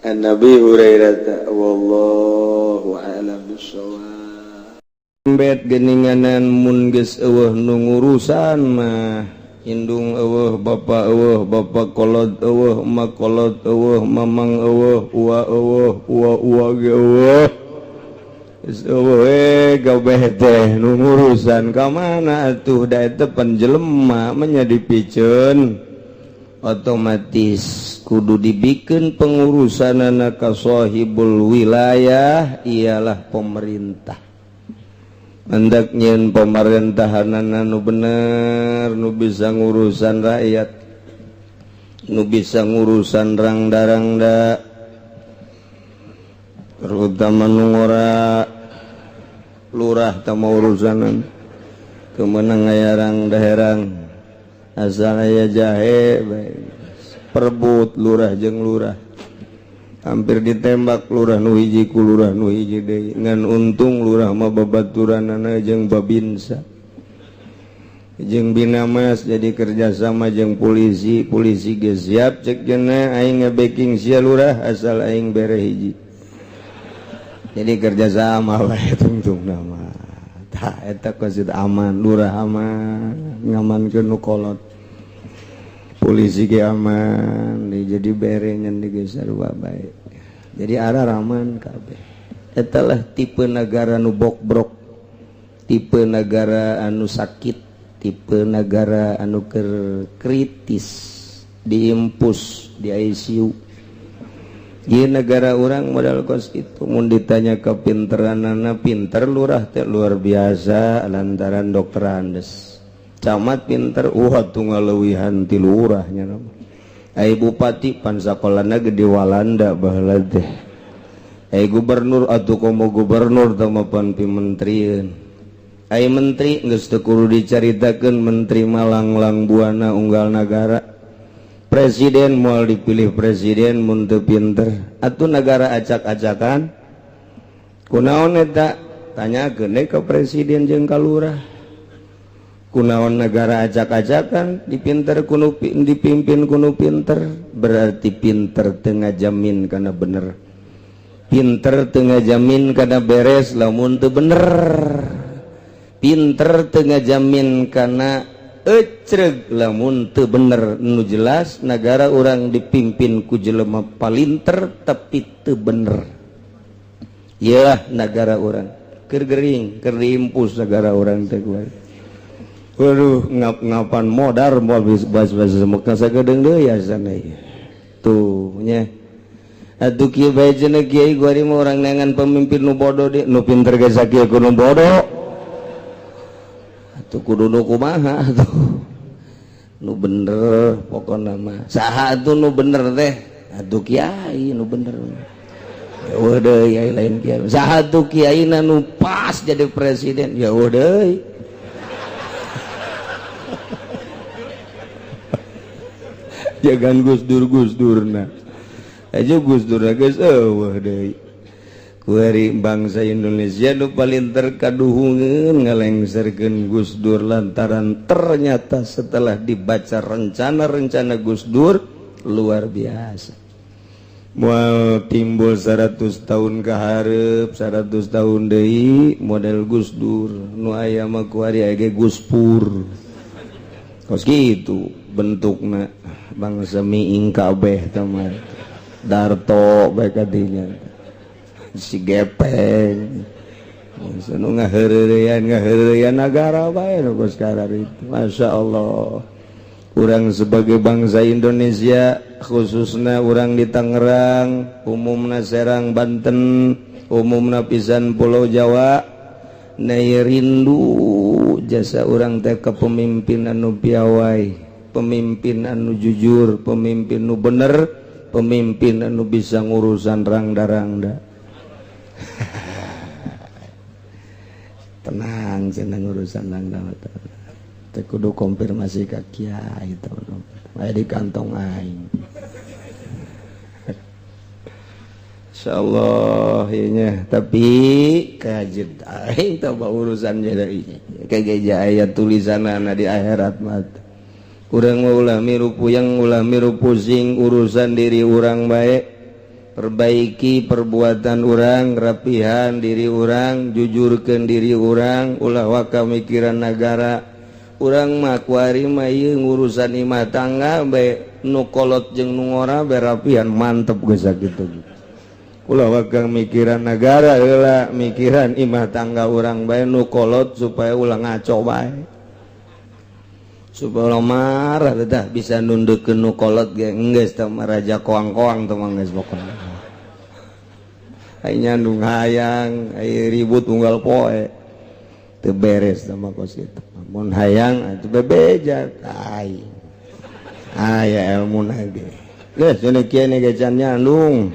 An Nabi Hurairah, wallahu a'lam bissawab. Bet geninganan mun geus eueuh nu ngurusan mah, indung eueuh, bapa eueuh, bapa kolot eueuh, emak kolot eueuh, mamang eueuh, ua eueuh, ua ua ge eueuh, geus eueuh we gabeh teh nu ngurusan ka mana atuh? Da eta pan jelema mah dipiceun otomatis kudu dibikin pengurusan ka sahibul wilayah, ialah pemerintah. Hendak nyen pemerintahan nu bener, nu bisa ngurusan rakyat, nu bisa ngurusan rangda-rangda, terutama nu ngora lurah teu urusanan kemenang aya rangda herang, asal aya jahe perebut lurah jeung lurah, hampir ditembak lurah nu hiji ku lurah nu hiji deui. Ngan untung lurah mah babaturanana jeung Babinsa jeung Binamas, jadi kerjasama jeung polisi. Polisi geus siap, cek jena aing nge-backing sia lurah asal aing bere hiji. Jadi kerjasama wae tungtung nama tah eta kosit aman, lurah aman, ngamankeun nu kolot, polisi ge aman, jadi bere nyen di geus sarua bae, jadi arah aman kabeh. Eta lah tipe negara nu bokbrok, tipe negara anu sakit, tipe negara anu keur kritis, diimpus di ICU. Di negara orang modal kos itu. Mun ditanya kepinteranana, pinter lurah teh luar biasa lantaran doktorandes. Camat pinter, wah tuh ngaleuwihan ti lurahnya. Ai bupati pan sakolana gede Walanda baheula teh. Ai gubernur atuh komo gubernur teh mah pan pimenterieun. Ai menteri geus teu kudu dicaritakeun, menteri malanglang buana unggal nagara. Presiden moal dipilih presiden mun teu pinter. Atuh negara acak-acakan kunaon eta? Tanyakeun we ka presiden jeung ka lurah. Kunaon negara acak-acakan? Dipinter kunu, dipimpin kuno pinter. Berarti pinter teu ngajamin kana bener, pinter teu ngajamin kana beres lamun teu bener, pinter teu ngajamin kana ecreg lamun teu bener. Nu jelas negara urang dipimpin ku jelema palinter tapi teu bener. Ya, negara urang keur gering, keur diimpus negara urang teh. Waduh, ngap-ngapan modar moal bas-bas Mekah sagedeung deui asana tuh nya. Atuh kieu bae cenah kiai gua mah, urang neangan pemimpin nu bodoh di nu pinter ge sakieu ku nu bodoh. Atuh kudu nu kumaha atuh nu bener? Pokona mah saha atuh nu bener teh? Atuh kiai nu bener. Ya udah, kiai lain kiai saha tuh? Kiai nu pas jadi presiden. Ya udah, jangan Gus Dur, Gus Durna aja, Gus Dur geus eueuh deui. Kuari bangsa Indonesia nu paling terkaduhungeun ngalengserkeun Gus Dur lantaran ternyata setelah dibaca rencana-rencana Gus Dur luar biasa. Moal timbul 100 tahun ke hareup, 100 tahun deui model Gus Dur. Nu aya mah kuari aya Gus Pur, kos kitu bentukna bangsa miing kabeh. Teman Darto bae kadinya si gepeng bangsa nu ngaheureyan ngaheureyan nagara bae nu kos itu. Masya Allah, urang sebagai bangsa Indonesia, khususnya urang di Tangerang, umumna Serang, Banten, umumna pisan Pulau Jawa, nay rindu jasa urang teh kepemimpinan nu piawai, pemimpin anu jujur, pemimpin nu bener, pemimpin anu bisa ngurusan rangda-rangda. Tenang cenah ngurusan rangda teh kudu konfirmasi ka kiai teh aya di kantong aing. Insyaallah ieu, tapi kajet aing teh urusan jadi kayak aya tulisanana di akhirat mah. Urang mah ulah milu puyeng, ulah milu pusing urusan diri urang bae. Perbaiki perbuatan urang, rapihan diri urang, jujurkeun diri urang, ulah waka mikiran nagara. Urang mah kuari mah ieu ngurusan imah tangga bae, nu kolot jeung nu ngora bae rapihan mantep geus sakitu. Ulah waka mikiran nagara heula, mikiran imah tangga urang bae, nu kolot supaya ulah ngaco bae, supaya marah dah bisa nundukkeun nu kolot ge geus teh mah raja koang-koang teh mah geus pokona. Ai nyandung hayang ai ribut unggal poe teu beres sama kos kitu. Mun hayang atuh bebeja aing aya ilmu ge geus cenah kieu ge can nyandung,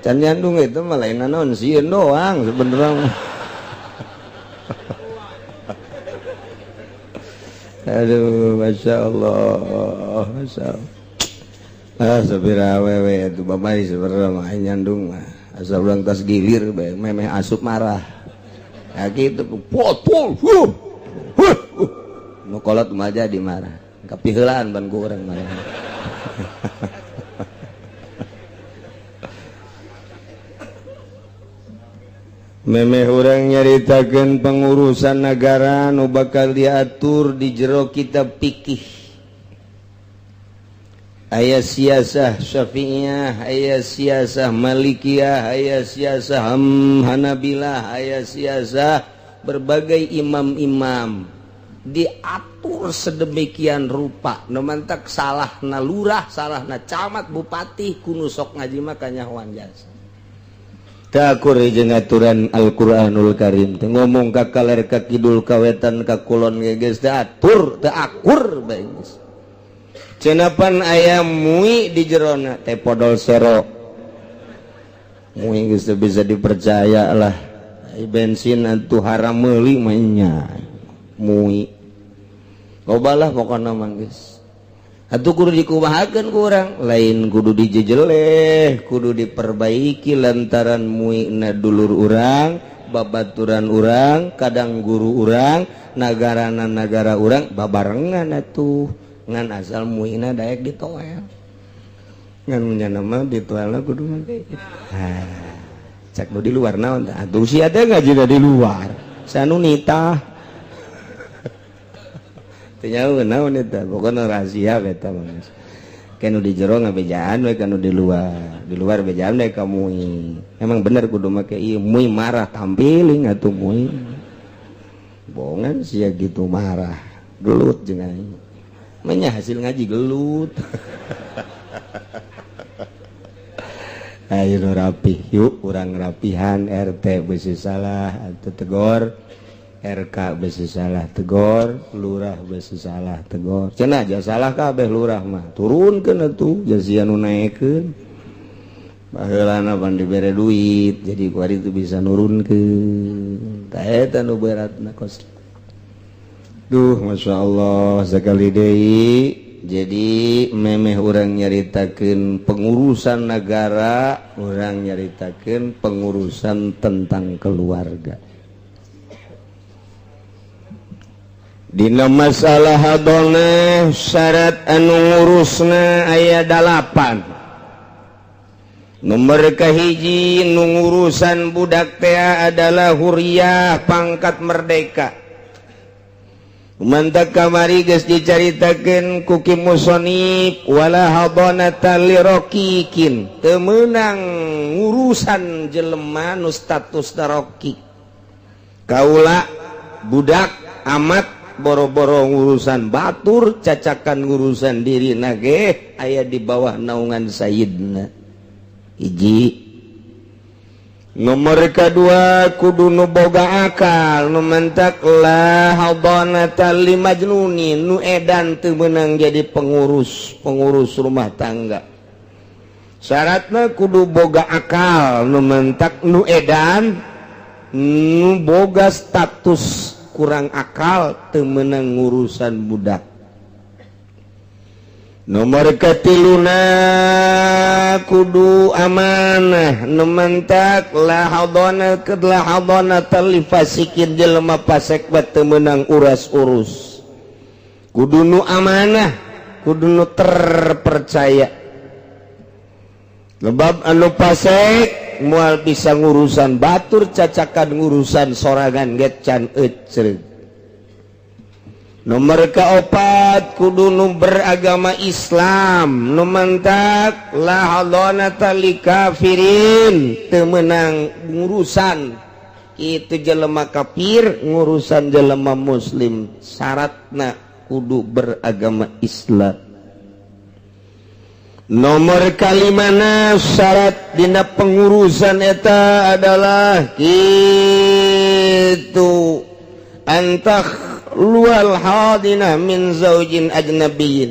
can nyandung itu mah lain naon, sieun doang sebenarnya. Aduh, Masya Allah, Masya Allah. Ah, sabira awewe itu babai sebenarnya mah nyandung mah. Asal urang tas gilir bae memeh asup marah. Ya gitu, potol. Huh. Huh. Nu kolot mah jadi marah. Kapiheulaan ban ku urang marah. Memeh urang nyaritakeun pengurusan negara nu bakal diatur di jero kitab fikih. Aya siasah Syafi'iyah, aya siasah Malikiyah, aya siasah Hanabilah, aya siasah berbagai imam-imam diatur sedemikian rupa. Nu mantak salahna lurah, salahna camat, bupati, kudu sok ngaji mah kanyahoan jasa. Takur jeung aturan Al-Qur'anul Karim teh ngomong ka kaler ka kidul ka wetan ka kulon ge geus teu atur, teu akur bae geus. Cenapan aya mui di jerona teh podol sero. Mui geus teu bisa dipercaya lah. Bensin atuh haram meuli mah nya. Mui. Loba lah pokona mah geus. Atuh kudu dikumahakeun ku urang, lain kudu dijejeleh, kudu diperbaiki lantaran muina dulur urang, babaturan urang, kadang guru urang, nagarana nagara urang, babarengan atuh ngan asal muina daek ditoel. Ngan nyana mah ditualna kudu make. Cek nu di luar naon tah? Atuh sia teh ngaji di luar. Sanu nitah. Teu nyaho naon eta, pokona rahasia eta mah. Kan di jero ngabejaan we kan di luar. Di luar bejaan we ka mui. Emang bener kudu make ieu, mui marah tampiling atuh mui. Bongan sia gitu marah. Gelut jeung aing. Menya hasil ngaji gelut. Ayo rapih yuk, urang rapihan. RT besi salah atau tegor, RK besi salah tegor, lurah besi salah tegor. Cenah aja salah kabeh lurah mah turunkeun atuh jasian nu naekeun. Baheulana pan dibere duit jadi kuari itu bisa nurunkeun. Tah eta nu beratna kos. Duh, Masya Allah sekali deui. Jadi memeh urang nyaritakeun pengurusan negara, urang nyaritakeun pengurusan tentang keluarga. Dina masalah hadonah syarat anu ngurusna aya 8. Nomor kahiji nu ngurusan budak teh adalah huriyah pangkat merdeka. Mantak kamari geus dicaritakeun ku Ki Musonib wala hadanata lirokikin, teu meunang ngurusan jelema nu status rokik. Kaula budak amat boro-boro ngurusan batur cacakan ngurusan diri nage aya di bawah naungan sayyidna. Hiji. Nomor kedua kudu nu boga akal, nu mentak la hadanata li majnunin, nu edan teu meunang jadi pengurus pengurus rumah tangga. Syaratna kudu boga akal, nu mentak nu edan nu boga status kurang akal teu meunang ngurusan budak. Nomor ketiluna kudu amanah, nu mentak la hadana kedla hadana li fasikin, jelema fasik teu meunang uras-urus. Kudu nu amanah, kudu nu terpercaya. Sebab anu fasik moal bisa ngurusan batur cacakan ngurusan sorangan ge can ecreug. Nomor keopat kudu nu beragama Islam, nu mentak la hadanata li kafirin, teu meunang ngurusan itu jelema kafir ngurusan jelema muslim, syaratna kudu beragama Islam. Nomor kalimana syarat dina pengurusan eta adalah kitu antah lual hadinah min zaujin ajnabiyin,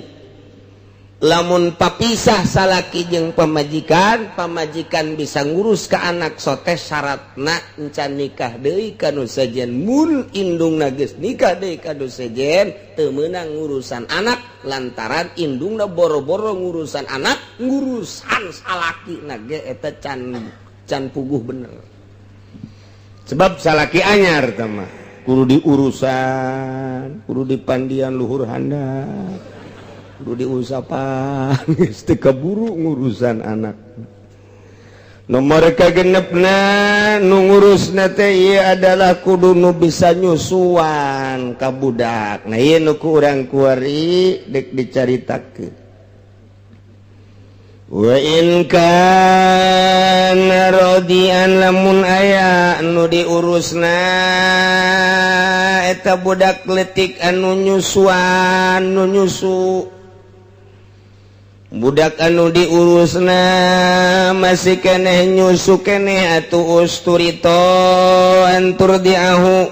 lamun papisah salaki jeung pamajikan, pamajikan bisa ngurus ke anak sote syaratna encan nikah deui ka nu sejen. Mun indungna geus nikah deui ka nu sejen teu meunang ngurusan anak, lantaran indungna boro-boro ngurusan anak, ngurusan salaki na ge eta can can puguh bener. Sebab salaki anyar tah mah kudu diurusan, kudu dipandian luhur handap, kudu diusapan, geus teu kaburu ngurusan anak. Nomor kagenepna nu ngurusna teh ieu adalah kudu nu bisa nyusuan ka budak. Nah ieu nu ku urang kuari dek dicaritakeun. Wa in kana radian, lamun aya nu diurusna eta budak letik anu nyusuan, nu nyusu budak anu diurusna masih keneh nyusu keneh atuh usturito antur diahu,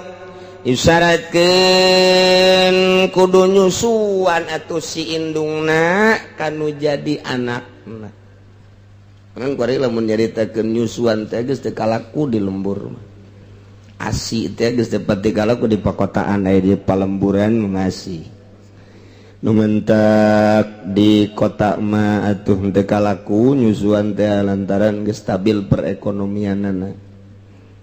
isyaratkeun kudu nyusuan atuh si indungna kanu jadi anakna. Kan kuari lamun nyaritakeun nyusuan teh geus teu kalaku di lembur mah. Asi teh geus teu pati kalaku di pakotaan, aya di palemburan masih. Nu mentak di kota mah atuh teu kalaku nyusuan teh lantaran geus stabil perekonomianana.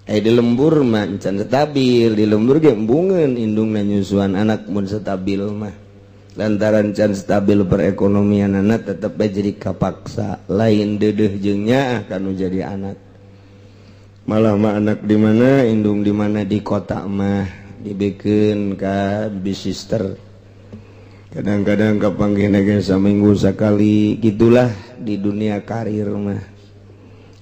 Aya di lembur mah encan stabil, di lembur ge embungeun indungna nyusuan anak mun stabil mah. Lantaran can stabil perekonomian anak, tetep bae jadi kapaksa. Lain deudeuh jeung nyaah kanu jadi anak, malah mah anak di mana, indung di mana. Di kota mah dibikin ka sister, kadang-kadang kapanggih ge saminggu sakali gitulah di dunia karir mah.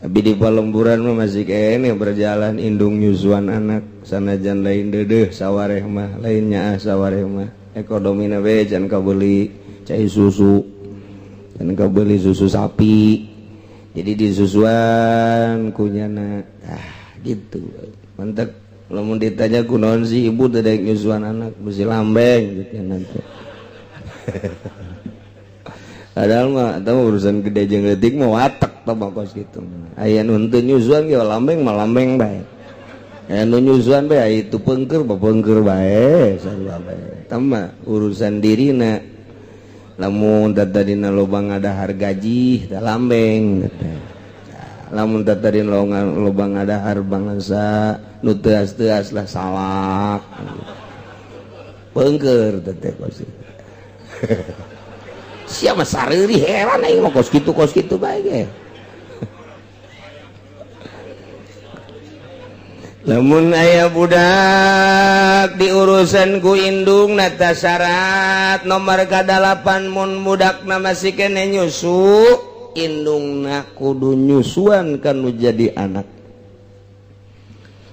Tapi di palemburan mah masih kene berjalan indung nyusuan anak, sanajan lain deudeuh sawareh mah, lain nyaah sawareh mah. Ekonomi we can kabeli cai susu, can kabeli susu sapi, jadi disusuan ku nyana. Ah, gitu. Mantap, lamun ditanya, "Kunaon sih ibu teh nyusuan anak?" Mesti lambeng gitu nanti. Padahal mah atau urusan gede jeung leutik mah watek tah mah kos kitu. Aya nu henteu nyusuan ge lambeng mah lambeng bae. Aya nu nyusuan bae itu pengker mah pengker bae, sarua bae. Tah mah urusan dirina. Lamun tadina loba ngadahar gaji tah lambeng teh. Lamun tadina loba ngadahar bangsa nu teuas-teuas lah salak. Pengker teh kos. Siapa sareuri, heran aing mah kos kitu bae ge. Lamun aya budak diurusan ku indung nata, syarat nomor kadalapan, mun budak masih kene nyusu, indungna kudu nyusuan kan nu jadi anak.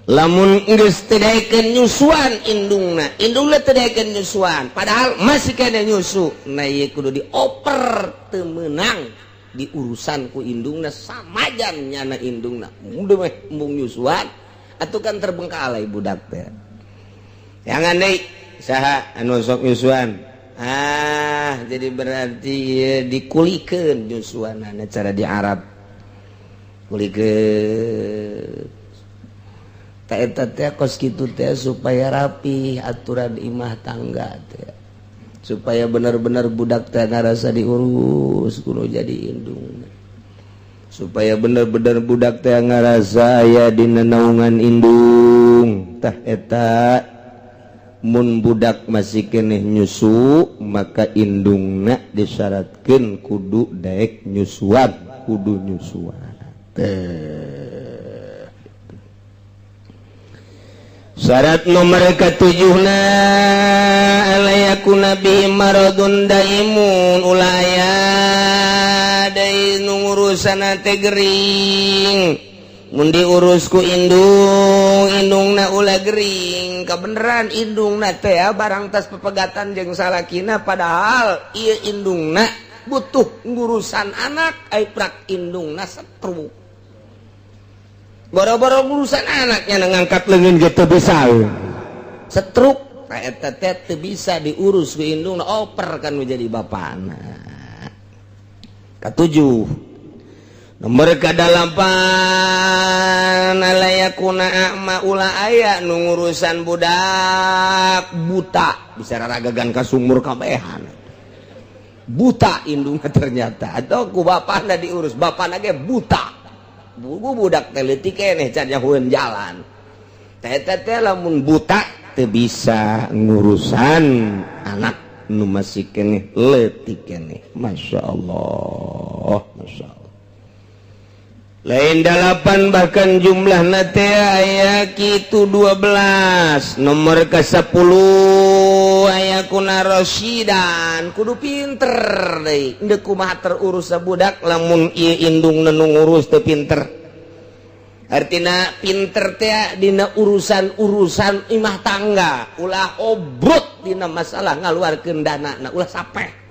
Lamun geus teu daekeun nyusuan indungna, indungna teu daekeun nyusuan padahal masih kene nyusu, nah ieu kudu dioper, teu meunang diurusan ku indungna samajan nyana indungna udah meh embung nyusuan atuh kan terbengkalai budak teh. Jangan deui saha anu sok nyusuan. Ah, jadi berarti ieu dikulikeun nyusuanana, cara di Arab kulikeun. Tah, eta teh kos kitu teh supaya rapi aturan imah tangga teh, supaya benar-benar budak teh ngarasa diurus kudu jadi indung, supaya bener-bener budak teh ngarasa aya dina naungan indung. Tah, eta mun budak masih keneh nyusu, maka indungna disyaratkeun kudu daek nyusuan, kudu nyusuan teh. Syarat nomor ketujuhna, alla yakuna bihi maradun daimun, ulah aya deui nu ngurusanna teh gering. Mun diurus ku indung, indungna ulah gering. Kebeneran indungna teh barang tas pepegatan jeung salakina, padahal ieu indungna butuh ngurusan anak, ai prak indungna setruk, boro-boro urusan anaknya, ngangkat lengan gitu bisa setruk. Eta teh teu bisa diurus ku indungna, oper kan menjadi bapana. Katujuh, nomor kadalapan, alla yakuna a'ma, ulah aya nu ngurusan budak buta, bisa raragagan ka sumur kabehan. Buta indungna ternyata, atau ku bapana diurus, bapana ge buta. Buku budak teh leutik keneh can nyahueun jalan. Teh teh lamun buta teu bisa ngurusan anak nu masih keneh leutik keneh. Masya Allah, Masya Allah. Lain dalapan, bahkan jumlah teh aya kitu 12. Nomor ke 10, ayakuna rosyidan, kudu pinter deui. Deuk kumaha terurus budak lamun ieu indung nu ngurus teu pinter? Artina pinter teh dina urusan-urusan imah tangga, ulah obrot dina masalah ngaluarkeun dana, nah, ulah sapeh.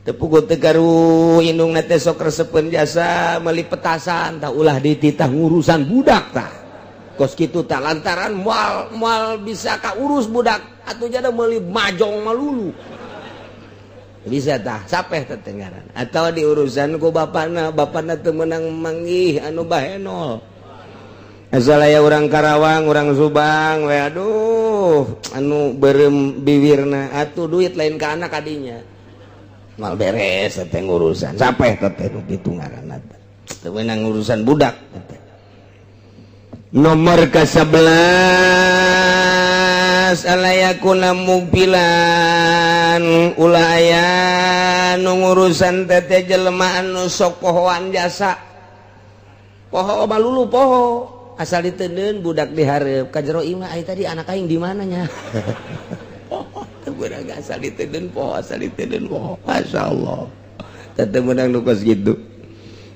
Teu teu garu indung teh sok resepeun jasa meuli petasan tah, ulah dititah ngurusan budak tah kos kitu tah, lantaran moal moal bisa kaurus budak atuh jada meuli majong malulu bisa tah, sapeh teh ngaran. Atau diurusan ku bapana, bapana teu meunang manggih anu bahenol. Asal aya urang Karawang, urang Subang we, aduh, anu beureum biwirna atuh duit lain ka anak kadinya, mal beres teh ngurusan. Sapeh teh nu kitu ngaranna, teu meunang ngurusan budak teh. Nomor ke-11. 12 alla yakuna mughfilan, ulah aya nu ngurusan teh jelema anu sok pohoan jasa. Poho balulu, poho asal diteundeun budak dihareup ka jero imah, "Ai tadi anak aing di mana nya?" Poho teu beunang, asal diteundeun poho, asal diteundeun poho. Masyaallah, teu meunang nu kos kitu.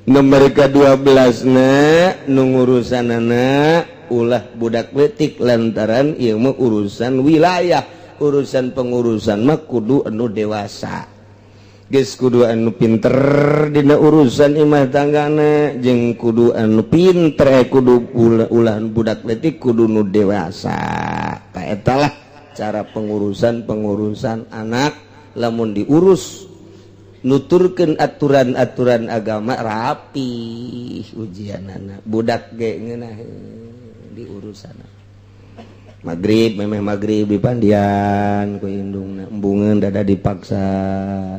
Nomor ke-12 na, nu ngurusanana ulah budak letik, lantaran ieu mah urusan wilayah, urusan pengurusan mah kudu anu dewasa geus, kudu anu pinter dina urusan imah tanggana, jeung kudu anu pinter, kudu ulah budak letik, kudu nu dewasa. Tah, eta lah cara pengurusan pengurusan anak. Lamun diurus nuturkeun aturan-aturan agama, rapi ujian anak budak ge ngeunah diurusan. Maghrib, memeh maghrib dipandian ku indungna, embungeun dada dipaksa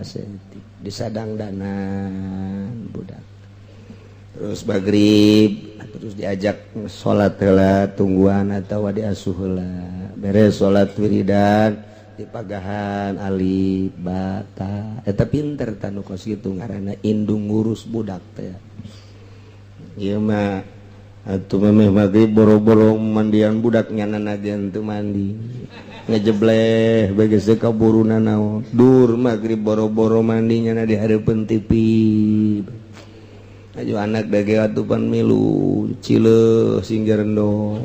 saeutik, disadang danan budak. Terus maghrib terus diajak salat heula, tungguan atawa diasuh heula. Beres salat, wiridan, dipagahan alif bata. Eta pinter tanu kos kitu, ngaranna indung ngurus budak teh. Ieu mah atuh memeh maghrib boro-boro mandian budak, nyana najan teu mandi ngejebleh bae geus kaburu nanaon. Dur maghrib boro-boro mandi, nyana di hareupeun TV. Aju anak dage atuh pan milu cileuh sing jarendo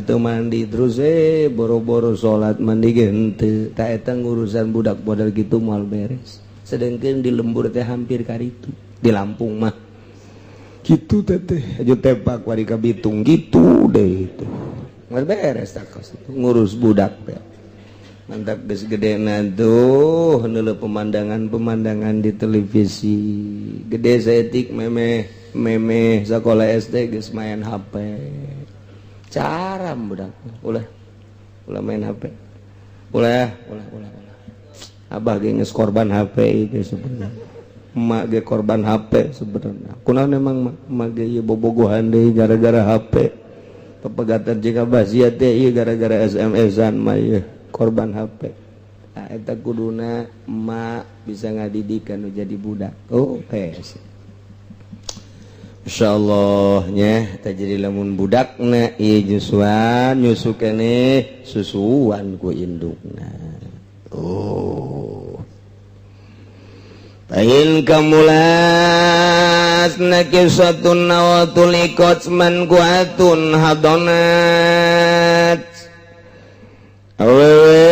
teu mandi, terus boro-boro salat, mandi ge henteu. Ta eta ngurusan budak model gitu moal beres. Sedangkan di lembur teh hampir karitu, di Lampung mah gitu teteh, aju tepak wari ka Bitung gitu deh. Itu moal beres tak kos itu ngurus budak teh. Mantap geus gede tuh neuleuh pemandangan-pemandangan di televisi. Gede saeutik, memeh memeh sekolah SD geus main HP. Cara budak, "Ulah, ulah main HP, ulah, ulah, ulah, ulah." Abah ge geus korban HP itu sebenarnya, emak ge korban HP sebenarnya. Kunaon emang emak ge ieu bobogohan deui gara-gara HP, pepegatan jika basia teh ieu gara-gara SMS-an mah ieu korban HP. Nah, eta kuduna emak bisa ngadidik anu jadi budak. Oh, PS. Insyaallah nya teh jadi lamun budakna ieu nyusuan, nyusu keneh, susuan ku indukna. Oh. Fa in kamulat nakisatun aw tuliqat mankuhatun hadonat. Awewe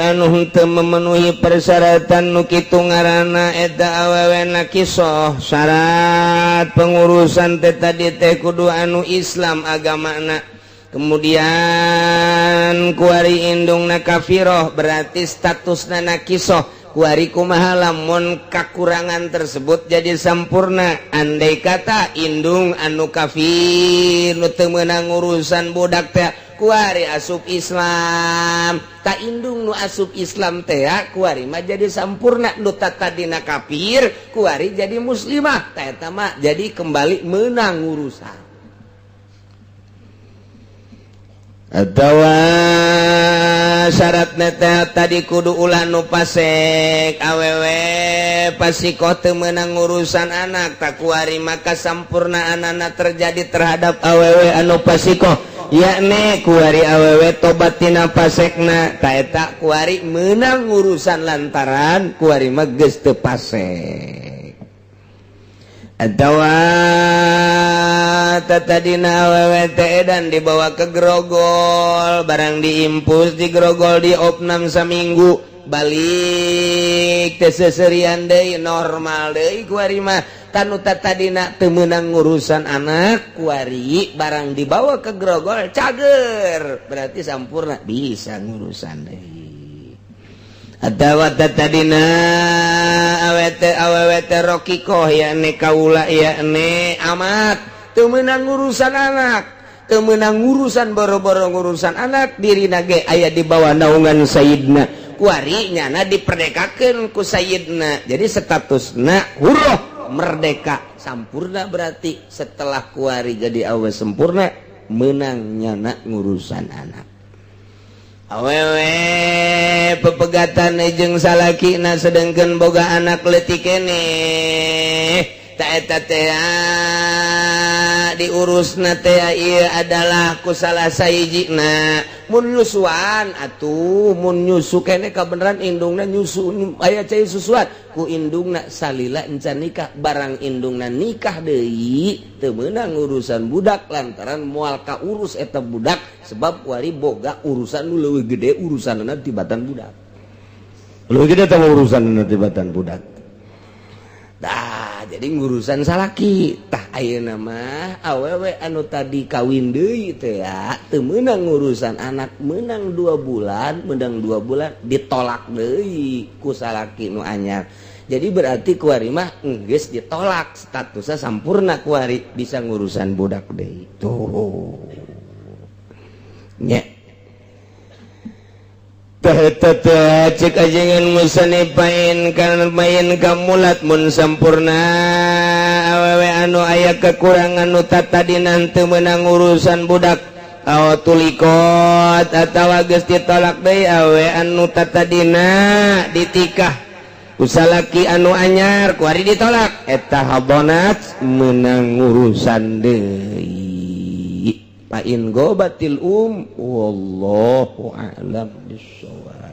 anu henteu memenuhi persyaratan nu kitu ngaranna eta awewe nakisoh. Syarat pengurusan teh tadi teh kudu anu Islam agamana, kemudian kuari indungna kafiroh, berarti statusna nakisoh. Kuari kumaha lamun kakurangan tersebut jadi sampurna? Andai kata indung anu kafir nu teu meunang urusan budak teh kuari asup Islam, tak indung nu asup Islam teh kuari mah jadi sampurna. Nu tadina kafir kuari jadi muslimah, tah eta mah jadi kembali menang urusan. Atawa syarat teh tadi kudu ulah nu pasek. Awewe pasikoh teu meunang urusan anak, tak kuari maka sampurna anak terjadi terhadap awewe anu pasikoh, yakni kuari awewe tobat tina pasekna. Ta eta kuari meunang urusan lantaran kuari mah geus teu pasek. Atawa tadina awewe teh dan dibawa ke grogol, barang diimpus di grogol, di opnam saminggu, balik teh seserian deui, normal deui kuari mah. Tanu tadina teu meunang ngurusan anak, kuari barang dibawa ke grogol cager, berarti sampurna bisa ngurusan deui. Atawa tadina awete awewe teh rokikoh, yakni kaula, yakni amat, teu meunang ngurusan anak, teu meunang ngurusan, boro-boro ngurusan anak, dirina ge aya di bawah naungan sayyidna. Kuari nyana diperdekakeun ku sayyidna, jadi statusna hurroh, merdeka sampurna. Berarti setelah kuari jadi awe sempurna, menang nyana ngurusan anak. Awewe pepegatan jeung salakina, sedangkan boga anak leutik keneh, tah eta teh diurusna teh ieu adalah ku salah sahijina. Mun nyusuan atuh, mun nyusu keneh kabeneran indungna nyusu, aya cai susuan ku indungna salila encan nikah. Barang indungna nikah deui, teu meunang urusan budak, lantaran moal kaurus eta budak, sebab wari boga urusan nu leuwih gede urusanna tibatan budak, leuwih gede teh urusanna tibatan budak. Dah, jadi ngurusan salaki. Tah, ayeuna mah awewe anu tadi kawin deui teh ya teu meunang ngurusan anak. Meunang 2 bulan, meunang 2 bulan ditolak deui ku salaki nu anyar. Jadi berarti kuari mah geus ditolak, statusnya sampurna, kuari bisa ngurusan budak deui tuh nya. Cek ajengan musannif, pain kan main kamulat, mun sampurna awewe anu aya kekurangan nu tadi teu meunang urusan budak, aw tulikot atawa geus ditolak deui, awewe anu tatadina ditikah ku salaki anu anyar, kuari ditolak, eta habonat meunang urusan deui. Fa in gobatil um, wallahu a'lam bissawab.